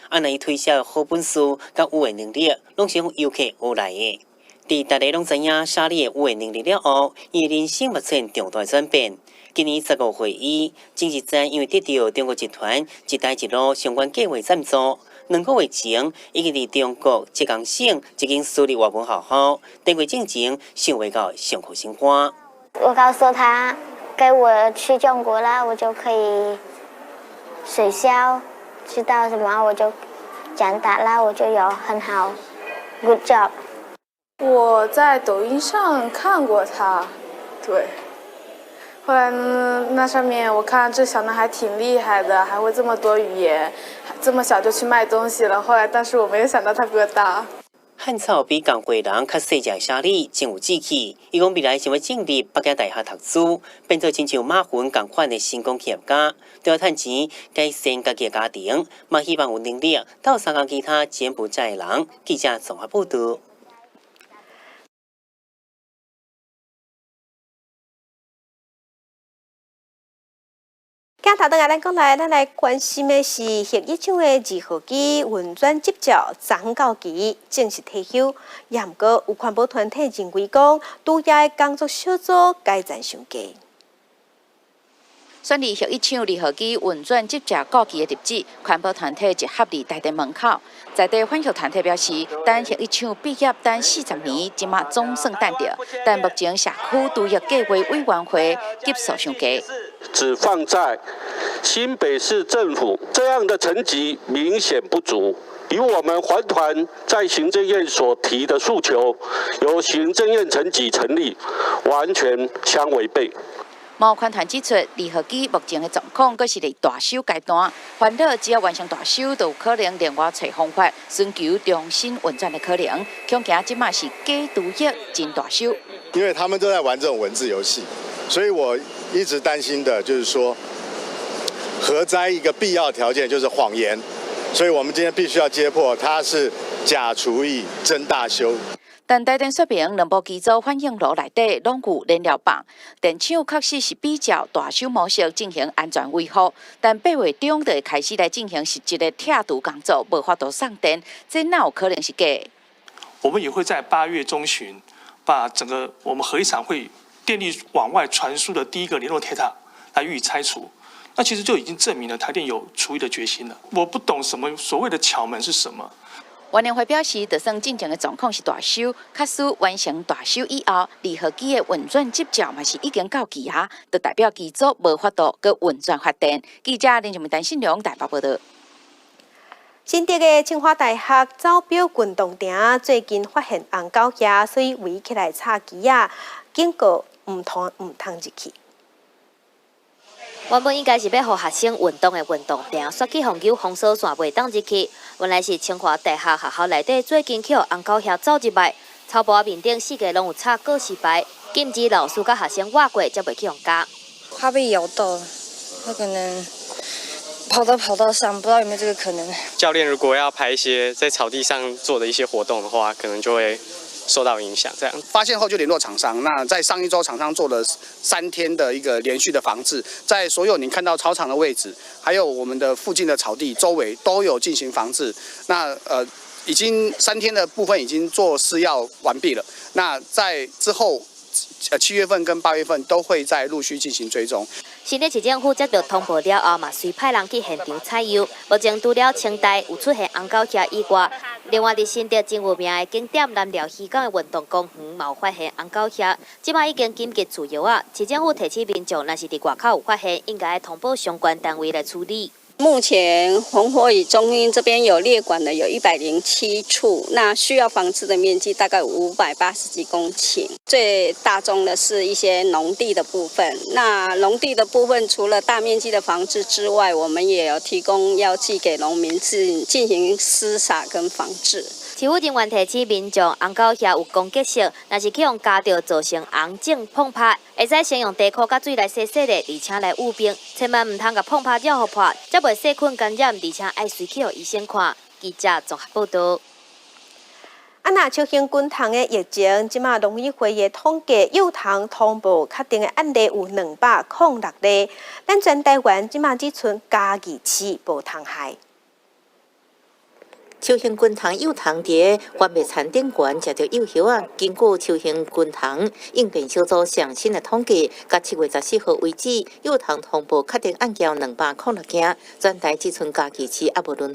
[SPEAKER 14] 啊，若伊推銷的好本事，佮語言能力，攏是向遊客學來的。佇大家攏知影莎莉的語言能力了後，伊的人生嘛出現重大轉變。今年15歲，伊前一陣因為得著中國集團“一帶一路”相關計劃贊助，2個月前已經佇中國浙江省一間私立外文學校，電話進前想袂到上課生活。
[SPEAKER 6] 我告訴他，給我去中國啦，我就可以學校知道什麼，我就長大了，我就有很好 good job。
[SPEAKER 21] 我在抖音上看過他，對。後來那上面我看這小男孩挺厲害的，還會這麼多語言，這麼小就去賣東西了。後來，但是我沒有想到他比我大。
[SPEAKER 14] 漢草比仝歲人較細隻沙里真有志氣。伊講未來想欲進入北京大學讀書，變做親像馬雲仝款的成功企業家，除了趁錢改善家己的家庭，嘛希望有能力鬥相共其他柬埔寨的人。記者綜合報導。
[SPEAKER 1] 鏡頭轉來咱國內，咱來關心的是核一廠的二號機運轉執照昨昏到期，正式退休。也毋過有環保團體認為講，拄遐的工作小組改善傷低。
[SPEAKER 8] 選佇核一廠二號機運轉執照過期的日子，環保團體集合佇台電門口。在地反核團體表示，等核一廠畢業等40年，這馬總算等著。但目前社區除役計畫委員會級數傷低。
[SPEAKER 9] 只放在新北市政府這樣的層級明顯不足，與我們環團在行政院所提的訴求，由行政院層級成立，完全相違背。
[SPEAKER 8] 嘛有環團指出，二號機目前的狀況閣是佇大修階段，煩惱只要完成大修，就有可能另外揣方法，尋求重新運轉的可能。恐驚這馬是假除役真大修。
[SPEAKER 10] 因為他們都在玩這種文字遊戲，所以我一直擔心的就是說，核災一個必要條件就是謊言，所以我們今天必須要揭破，它是假除役真大修。
[SPEAKER 8] 但台電說明，兩部機組反應爐內底攏有燃料棒，電廠確實是比照大修模式進行安全維護，但8月中就會開始來進行實質的拆除工作，無法度送電，這哪有可能是假的？
[SPEAKER 11] 我們也會在8月中旬，把整個我們核一廠會電力往外傳輸的第一個聯絡鐵塔來予以拆除。那其實就已經證明了台電有除役的決心了。我不懂什麼所謂的巧門是什麼。
[SPEAKER 8] 原聯會表示，就算進前的狀況是大修，確實完成大修以後，二號機的運轉執照嘛是已經到期啊，就代表機組無法度閣運轉發電。記者林靜文、陳信良台北報導。
[SPEAKER 1] 新竹的清華大學走標運動場最近發現紅狗額，所以圍起來插旗仔，警告毋通毋通入去。
[SPEAKER 22] 原本應該是欲予學生運動的運動場，煞去予人封鎖線袂當入去。原來是清華大學學校內底最近去予紅狗額走入來，草埔仔面頂四界攏有插告示牌，禁止老師佮學生倚過，才袂去予咬。
[SPEAKER 23] 怕被咬到，他可能跑到跑道上，不知道有沒有這個可能。
[SPEAKER 24] 教練如果要排一些在草地上做的一些活動的話，可能就會受到影響。這樣
[SPEAKER 25] 發現後就聯絡廠商。那在上一周，廠商做了3天的一個連續的防治，在所有你看到操場的位置，還有我們的附近的草地周圍都有進行防治。那已經3天的部分已經做施藥完畢了。那在之後，7月份跟8月份都會再陸續進行追蹤。
[SPEAKER 22] 新竹市政府接到通報了後，嘛隨派人去現場採樣。目前除了清大有出現紅狗額以外，另外佇新竹真有名的景點南寮漁港的運動公園嘛有發現紅狗額，這馬已經緊急除藥啊。市政府提醒民眾，若是佇外口有發現，應該通報相關單位來處理。
[SPEAKER 26] 目前紅火蟻中心這邊有列管的有107處，那需要防治的面積大概580幾公頃。最大宗的是一些農地的部分。那農地的部分除了大面積的防治之外，我們也有提供藥劑給農民進行施灑跟防治。
[SPEAKER 22] 市府人員提醒民眾，紅狗額有攻擊性，若是去予咬著造成紅腫膨拍，會使先用茶箍佮水來洗洗咧，而且來焐冰，千萬毋通共膨拍惹予破，才袂細菌感染，而且愛隨去予醫生看。記者綜合報導。
[SPEAKER 1] 啊，若秋興滾蟲的疫情，這馬農委會的統計，幼蟲通報確定的案例有206例，咱全台灣這馬只賰嘉義市無蟲害。
[SPEAKER 27] 秋興滾蟲幼蟲佇番麥田頂懸食著幼葉仔。根據秋興滾蟲應變小組上新的統計，到7月14號為止，幼蟲通報確定案件206件，全台只賰嘉義市猶無淪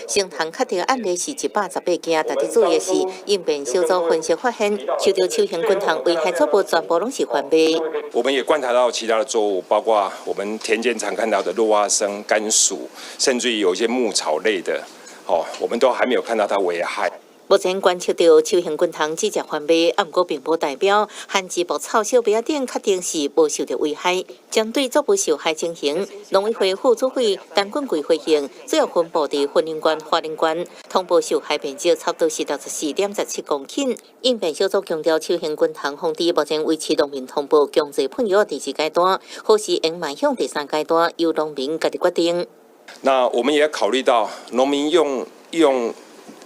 [SPEAKER 27] 陷。成蟲確定案例是118件，值得注意的是，應變小組分析發現，受著秋興滾蟲危害作物全部攏是番麥。
[SPEAKER 28] 我們也觀察到其他的作物，包括我們田間常看到的落花生、甘薯，甚至於有一些牧草類的。哦，我們都還沒有看到它危害。
[SPEAKER 27] 目前觀測著秋興滾蟲只食番麥，啊，毋過並無代表旱季牧草小麥仔頂確定是無受著危害。針對作物受害情形，農委會副主委陳俊貴回應，主要分布佇雲林縣、花蓮縣，通報受害面積差不多是64.17公頃。應變小組強調，秋興滾蟲防治目前維持農民通報強制噴藥第二階段，何時會邁向第三階段，由農民家己決定。
[SPEAKER 28] 那我們也考慮到農民用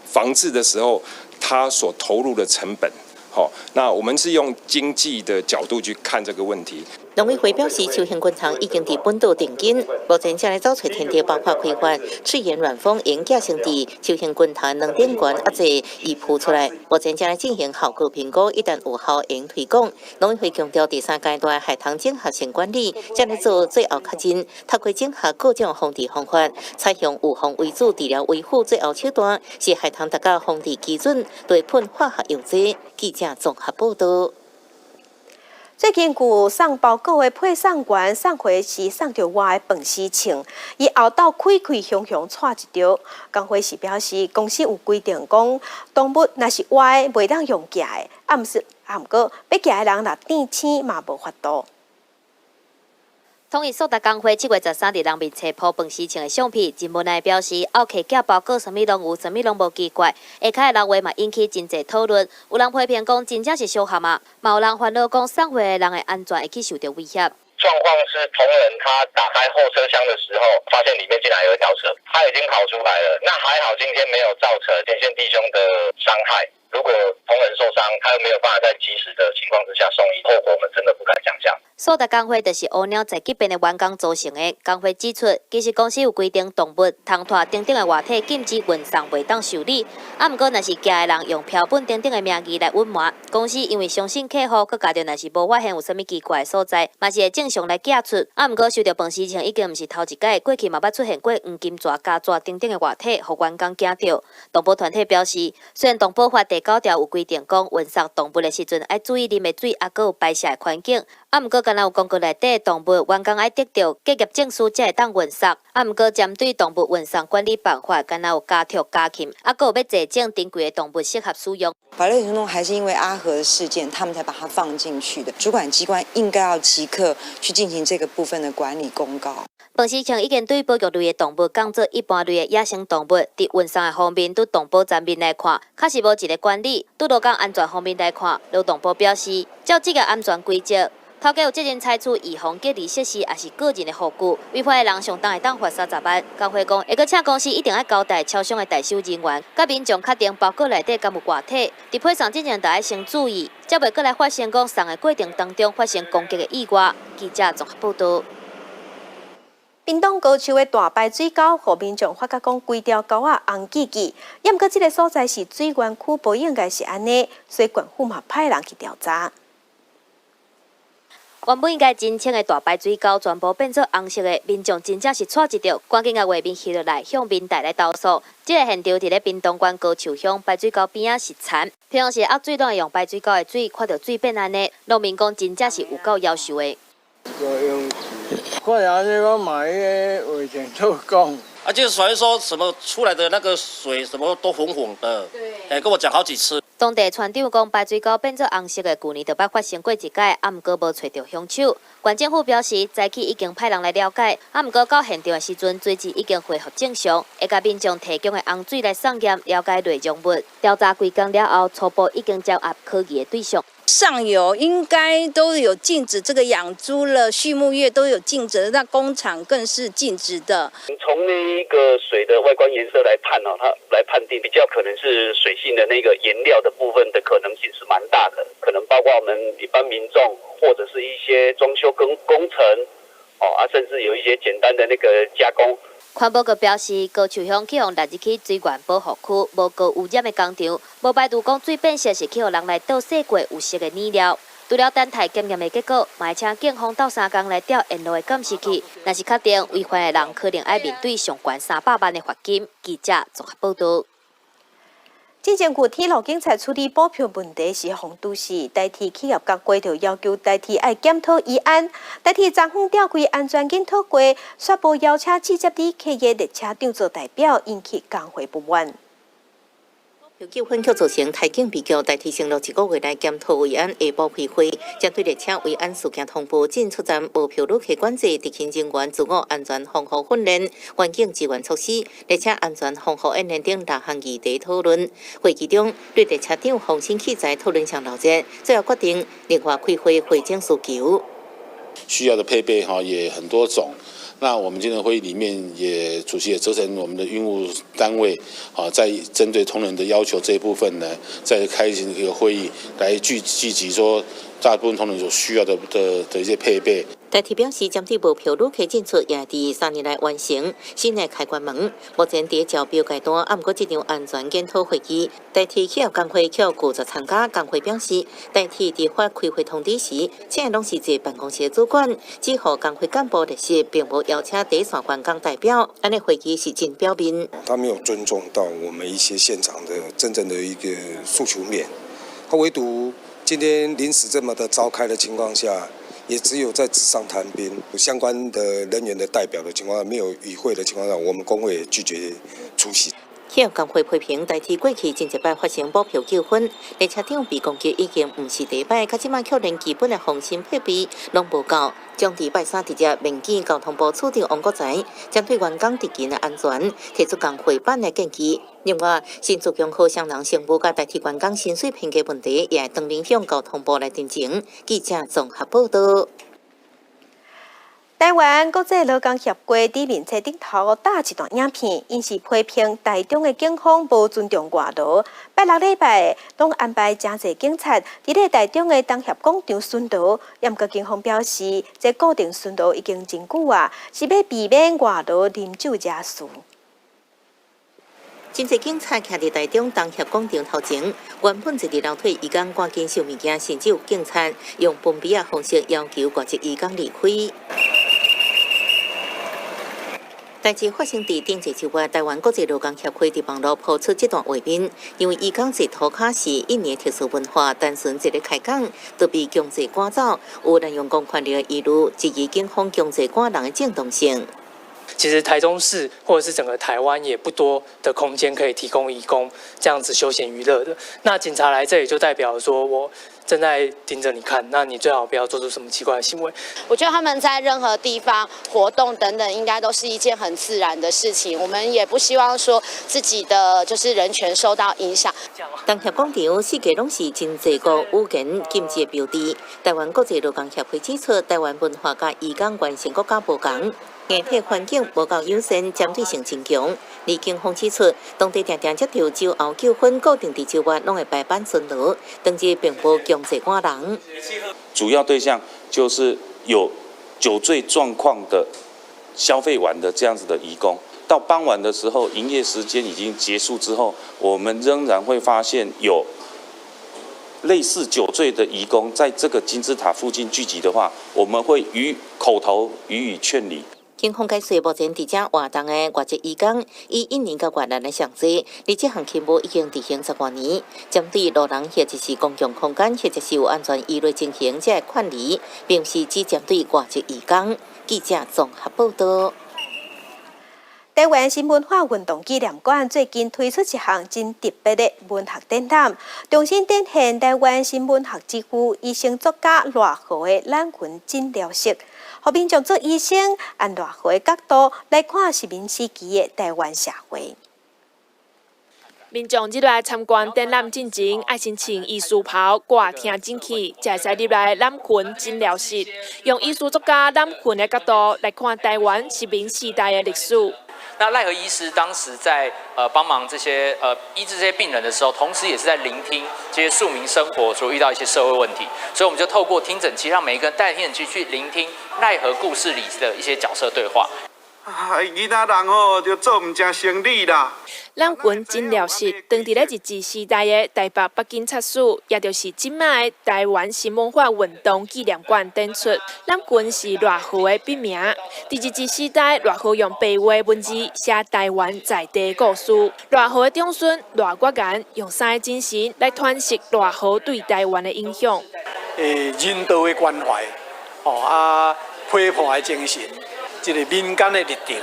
[SPEAKER 28] 防治的時候，他所投入的成本，好，那我們是用經濟的角度去看這個問題。
[SPEAKER 27] 農委會表示，秋興滾蟲已經佇本島定根，目前正咧走揣天敵，包括開發赤眼卵蜂蠅寄生佇秋興滾蟲卵頂懸，抑濟已孵出來。目前正咧進行效果評估，一旦有效，會推廣。農委會強調，第三階段害蟲整合性管理，正咧做最後確認，透過整合各種防治方法，採用預防為主、治療為輔，最後手段是害蟲達到防治基準，對噴化學藥劑。記者綜合報道。
[SPEAKER 1] 最近有送包裹的配送員送貨時送著活的飯絲蟲，伊後斗開開雄雄掣一著。工會是表示，公司有規定講，動物若是活的，袂當用寄的，啊，毋是，啊，毋過欲寄的人若佯生嘛無法度。
[SPEAKER 22] 統一速達工會7月13日人面冊 po 飯絲蟲的相片，真無奈表示，後客寄包裹啥物攏有，啥物攏無奇怪。下跤的留話嘛引起真濟討論，有人批評講真正是相合啊，嘛有人煩惱講送貨的人的安全會去受著威脅。
[SPEAKER 2] 狀況是同仁他打開後車廂的時候，發現裡面竟然有一條蛇，他已經跑出來了。那還好今天沒有造成前線弟兄的傷害。如果同仁受傷，他又沒有辦法在及時的情況之下送醫，後果我們真的不敢想象。
[SPEAKER 22] 速達工會就是烏鳥在這邊的員工組成的。工會指出，其實公司有規定，動物、蟲豸等等的活體禁止運送，袂當受理。啊，毋過若是寄的人用標本等等的名義來隱瞞，公司因為相信客戶，閣加上若是無發現有啥物奇怪的所在，嘛是會正常來寄出。啊，毋過收著飯絲蟲已經毋是頭一擺，過去嘛捌出現過黃金蛇、膠蛇等等的活體，予員工驚著。動保團體表示，雖然動保法第九條有規定講，運送動物的時陣愛注意啉的水，抑閣有排泄的環境。啊，毋過敢若有公告內底動物員工愛得著結業證書才會當運送。啊，毋過針對動物運送管理辦法，敢若有家畜、家禽，抑閣有欲濟種珍貴的動物適合使用。
[SPEAKER 7] 保育類動物還是因為阿和的事件，他們才把它放進去的。主管機關應該要即刻去進行這個部分的管理公告。
[SPEAKER 22] 飯絲蟲已經對保育類的動物當做一般類的野生動物，佇運送的方面，對動保層面來看，確實無一個管理。對勞工安全方面來看，勞動部表示，照這个安全規則，頭家有責任採取預防隔離設施，抑是個人的護具。違法的人上重會當罰30萬。工會講，會閣請公司一定愛交代超商的代收人員，佮民眾確定包裹內底敢有活體。佇配送之前，著愛先注意，才袂閣來發生講送的過程當中發生攻擊的意外。記者綜合報道。
[SPEAKER 1] 屏東高樹的大排水溝，予民眾發覺講規條溝仔紅記記，抑毋過這个所在是水源區，無應該是按呢，所以縣府嘛派人去調查。
[SPEAKER 22] 原本應該真清的大排水溝，全部變做紅色的，民眾真正是掣一著，趕緊共畫面翕落來，向民代來投訴。這个現場佇咧屏東縣高樹鄉排水溝邊仔是田，平常時漚水攏會用排水溝的水，看著水變按呢，農民講真正是有夠夭壽的。
[SPEAKER 12] 看下這個買個衛生署講。
[SPEAKER 13] 啊，就是傳說什麼出來的那個水什麼都紅紅的，對，欸，跟我講好幾次。
[SPEAKER 22] 當地村長講，排水溝變做紅色的，舊年就捌發生過一擺，啊，毋過無揣著兇手。縣政府表示，早起已經派人來了解，啊，毋過到現場的時陣，水質已經恢復正常，會共民眾提供的紅水來送驗，了解內容物。調查幾工了後，初步已經掌握可疑的對象。
[SPEAKER 15] 上游應該都有禁止這個養豬了，畜牧業都有禁止，那工廠更是禁止的。
[SPEAKER 16] 從那一個水的外觀顏色來判哦，它來判定比較可能是水性的那個顏料的部分的可能性是蠻大的，可能包括我們一般民眾或者是一些裝修工程，哦啊，甚至有一些簡單的那個加工。
[SPEAKER 22] 環保局表示，高樹鄉去予列入去水源保護區，無高污染的工廠，無排除講水變色是去予人來倒洗過有色的染料。除了等待檢驗的結果，嘛會請警方鬥相共來調沿路的監視器，若是確定違反的人，可能愛面對上懸300萬的罰金。記者綜合報道。
[SPEAKER 1] 之前有鐵路警察處理補票問題時，予都市台鐵企業工會就要求台鐵愛檢討議案。台鐵昨昏召開安全檢討會，煞無邀請拒接旅客的列車長做代表，引起工會不滿。
[SPEAKER 27] 糾紛卻造成台警悲劇，台鐵承諾一個月內檢討維安下晡開會，針對列車維安事件通報進出站無票旅客管制、執勤人員自我安全防護訓練、環境支援措施、列車安全防護演練等六項議題討論。會議中，對列車長防身器材討論上鬧熱，最後決定另外開會會診需求。
[SPEAKER 3] 需要的配備哈也很多種。那我們今天會議裡面也主席也責成我們的運務單位，啊，在針對同仁的要求這一部分呢，再開一個會議來聚聚集說大部分同仁所需要的一些配備。
[SPEAKER 27] 台鐵表示，針對無票旅客進出，也佇3年內完成新的開關門。目前佇招標階段，啊，毋過這場安全檢討會議，台鐵企業工會卻拒絕參加。工會表示，台鐵佇發開會通知時，請的攏是坐辦公室的主管，只予工會幹部列席，並無邀請第一線員工代表。按呢會議是真表面。
[SPEAKER 4] 他沒有尊重到我們一些現場的真正的一個訴求面，他唯獨今天臨時這麼的召開的情況下，也只有在紙上談兵，相關的人員的代表的情況下，沒有與會的情況下，我們工會也拒絕出席。
[SPEAKER 27] 企業工會批評台鐵過去真濟擺發生補票糾紛，列車長被攻擊已經毋是第一擺，較這擺卻連基本的防身配備攏無夠。將佇拜三直接面見交通部處長王國材，針對員工執勤的安全提出工會版的建議。另外，新竹強和雙人成武佮台鐵員工薪水偏低問題，也會當面向交通部來陳情。記者綜合報道。
[SPEAKER 1] 台灣國際勞工協會佇面冊頂頭貼一段影片，𪜶是批評台中的警方無尊重外勞。拜六禮拜攏安排誠濟警察佇咧台中的東協廣場巡邏。毋過警方表示，這固定巡邏已經真久啊，是欲避免外勞啉酒惹事。
[SPEAKER 27] 真濟警察徛佇台中東協廣場頭前，原本坐佇樓梯移工趕緊收物件，甚至有警察用分貝仔方式要求外籍移工離開。代誌發生佇頂一周月，台灣國際勞工協會佇網路拋出這段畫面，因為移工坐塗跤是印尼特殊文化，單純一个開講，就被強制趕走，有濫用公權力的疑慮，質疑警方強制趕人的正當性。
[SPEAKER 5] 其實台中市或者是整個台灣也不多的空間可以提供移工這樣子休閒娛樂的。那警察來這裡就代表說我正在盯着你看，那你最好不要做出什麼奇怪的行為。
[SPEAKER 6] 我覺得他們在任何地方活動等等，應該都是一件很自然的事情。我們也不希望說自己的就是人權受到影響。
[SPEAKER 27] 東協廣場四界攏是真濟個語言禁止的標誌。台灣國際勞工協會指出，台灣文化佮移工原生國家無仝。硬體環境無夠友善，針對性真強。而警方指出，當地定定接著酒後糾紛，固定佇周月攏會排班巡邏，當日並無強制趕人。
[SPEAKER 17] 主要對象就是有酒醉狀況的消費完的這樣子的移工。到傍晚的時候，營業時間已經結束之後，我們仍然會發現有類似酒醉的移工在這個金字塔附近聚集的話，我們會予口頭予以勸離。
[SPEAKER 27] 警方解釋，目前佇遮活動的外籍移工以印尼佮越南的上濟，而這項勤務已經執行10多年。針對路人或者是公共空間或者是有安全疑慮情形，才會勸離，並毋是只針對外籍移工。記者綜合報道。
[SPEAKER 1] 台灣新文化運動紀念館最近推出一項真特別的文學展覽，重新展現台灣新文學之父醫生作家賴和的攬魂診療室，予民眾做醫生，按賴和的角度來看殖民時期的台灣社會。
[SPEAKER 18] 民眾入來參觀展覽進前，愛先穿醫師袍掛聽診器，才會使入來攬魂診療室，用醫師作家攬魂的角度來看台灣殖民時代的歷史。
[SPEAKER 19] 那賴和醫師當時在幫忙這些醫治這些病人的時候，同時也是在聆聽這些庶民生活所遇到一些社會問題，所以我們就透過聽診器，讓每一個人帶聽診器去聆聽賴和故事裡的一些角色對話。
[SPEAKER 20] 啊，囡仔人吼就做毋成生理啦。
[SPEAKER 18] 攬魂診療室，當佇咧日治時代的台北北警察署，也就是這擺的台灣新文化運動紀念館展出。攬魂是賴和的筆名。佇日治時代，賴和用白話文字寫台灣在地故事。賴和的長孫賴國岩用三个精神來詮釋賴和對台灣的影響。
[SPEAKER 29] 人道的關懷，哦啊，批判的精神。這個民間的熱情，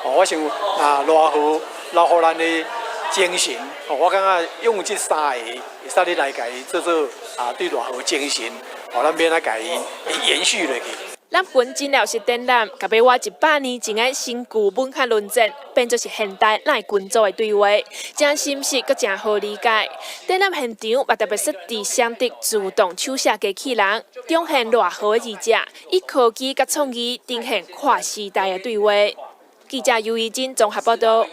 [SPEAKER 29] 哦，我想啊，賴和留予咱的精神，我感覺用這三個會使你來共伊做做啊，對賴和精神，咱欲按怎共伊延續落去。
[SPEAKER 18] 南拳診療室展覽，共欲倚100年前的新舊文學論戰，變做是現代咱的群組的對話，誠深實閣誠好理解。展覽現場嘛特別設置雙德自動手寫機器人，展現賴和的智者，以科技佮創意呈現跨時代的對話。記者尤怡珍綜合報道。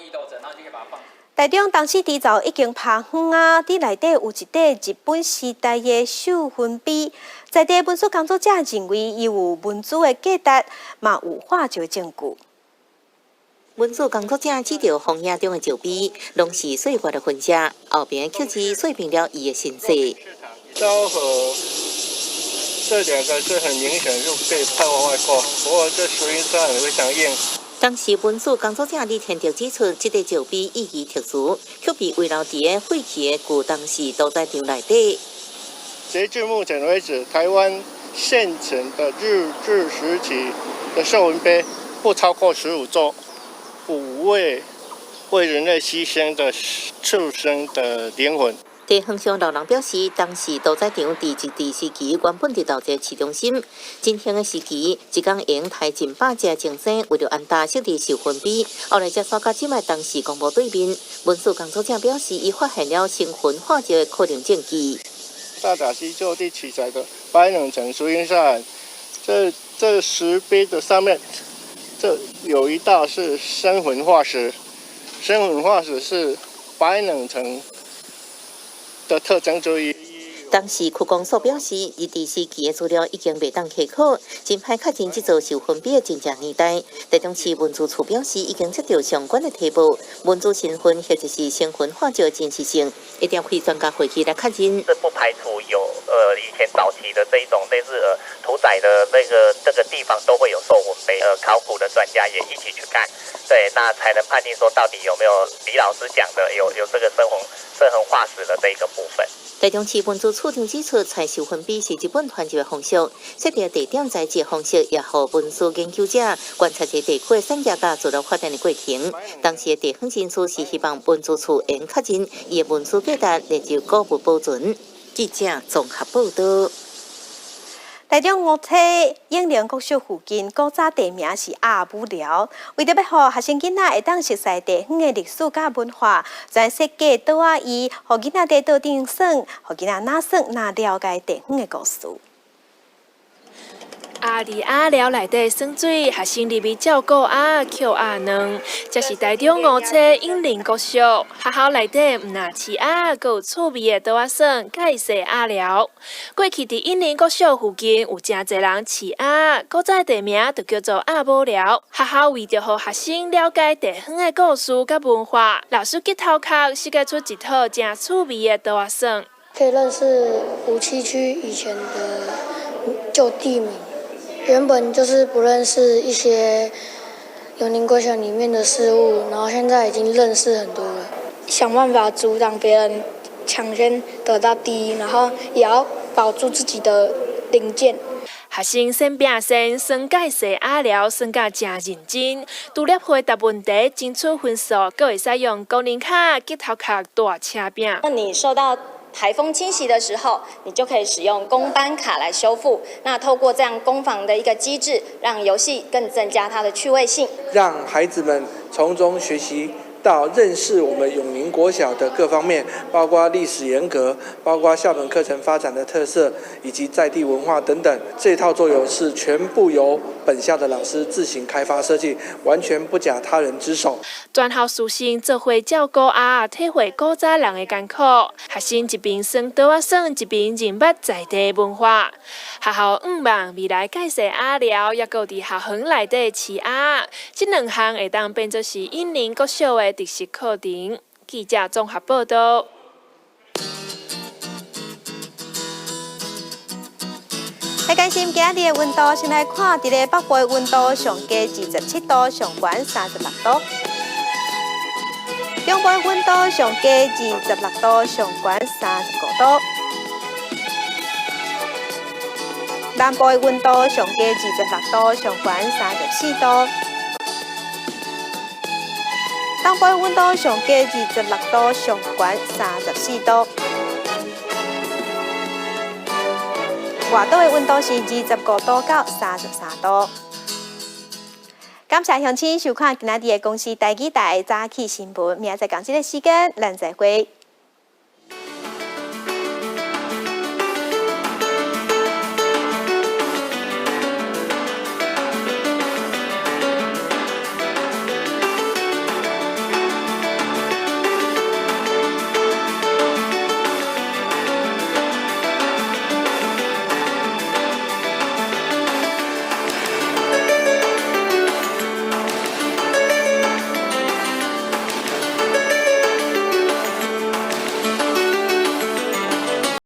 [SPEAKER 1] 台中東勢池沼已經拋荒啊！佇內底有一塊日本時代的獸魂碑，在地文史工作者認為伊有文資的價值，嘛有化石證據。
[SPEAKER 27] 文史工作者指著荒野中的石碑，攏是歲月的痕跡，後邊刻字說明了伊的身世。
[SPEAKER 8] 昭和這兩個是很明顯就被破壞過，不過這石英磚也非常硬。
[SPEAKER 27] 當時文史工作者李天德指出，這塊石碑意義特殊，卻被遺留佇个廢棄的舊東勢屠宰場內底。
[SPEAKER 8] 截至目前為止，台灣現存的日治時期的獸魂碑不超過15座，5位為人類犧牲的畜生的靈魂。
[SPEAKER 27] 地方上老人表示，當時屠宰場佇日治時期原本佇豆濟市中心，真興的時期，一工會刣近百隻眾生，為著安踏設置獸魂碑，後來才徙到這擺東勢公墓對面。文史工作者表示，伊發現了生魂化石的可能證據。
[SPEAKER 8] 大甲溪就地取材的白冷城石英砂岩，這石碑的上面，這有一道是生魂化石，生魂化石是白冷城的特徵之一。
[SPEAKER 27] 當時區公所表示，日治時期的資料已經袂當提考，真歹確認這座獸魂碑的真正年代。台中市文資處表示，已經接到相關的提報，文資身份或者是生魂化石的真實性，一定會專家會議來確認。
[SPEAKER 9] 這不排除有以前早期的這一種類似屠宰的那個這個地方都會有獸魂碑，考古的專家也一起去看，對，那才能判定說到底有沒有李老師講的有這個生魂化石的這一個部分。
[SPEAKER 27] 台中市文資處長指出，採獸魂碑是日本傳入的風俗，設定地點材質方式，也予文史研究者觀察這地區的產業佮資料發展的過程。當時的地方人士是希望文資處會確認伊的文史價值，列入古物保存。記者綜合報道。
[SPEAKER 1] 台中梧棲永寧國小附近古早地名是鴨母寮，為著欲予學生囡仔會當熟悉地方的歷史佮文化，專設計桌仔椅，予囡仔佇桌頂耍，予囡仔若耍若了解地方的故事。
[SPEAKER 18] 鴨佇鴨寮內底耍水，學生入去照顧鴨、抾鴨卵。這是台中梧棲永寧國小學校內底，毋但飼鴨，閣有趣味的桌仔耍，佮洗鴨寮。過去佇永寧國小附近有誠濟人飼鴨，古早地名就叫做鴨母寮。學校為著予學生了解地方的故事佮文化，老師激頭殼設計出一套誠趣味的桌仔耍。
[SPEAKER 10] 可以認識梧棲區以前的舊地名。原本就是不認識一些永寧國小裡面的事物，然後現在已經認識很多了。
[SPEAKER 11] 想辦法阻擋別人搶先得到第一，然後也要保住自己的零件。
[SPEAKER 18] 學生先拼先，耍解釋鴨寮，耍甲誠認真。除了回答問題，爭取分數，閣會使用功能卡、激頭殼大車餅。
[SPEAKER 14] 那你受到颱風侵襲的時候，你就可以使用工班卡來修復。那透過這樣攻防的一個機制，讓遊戲更增加它的趣味性，
[SPEAKER 21] 讓孩子們從中學習到認識我們永寧國小的各方面，包括歷史沿革，包括校本課程發展的特色，以及在地文化等等。這套桌遊是全部由本校的老師自行開發設計，完全不假他人之手。
[SPEAKER 18] 全校師生做伙照顧鴨，體會古早人的艱苦。學生一邊耍桌仔耍，一邊認捌在地文化。學校向望未來蓋設鴨寮，抑閣佇校園內底飼鴨，這兩項會當變做是永寧國小的特色課程。記者綜合報道。
[SPEAKER 1] 來關心今日的溫度，先來看佇咧北部的溫度上低27度，上懸36度；中部的溫度上低26度，上懸35度；南部的溫度上低26度，上懸34度；東東部的溫度上低26度，上懸34度。外島的溫度是25度到33度。感謝鄉親收看今仔日的公視台語台早起新聞，明仔載仝這个時間，咱再會。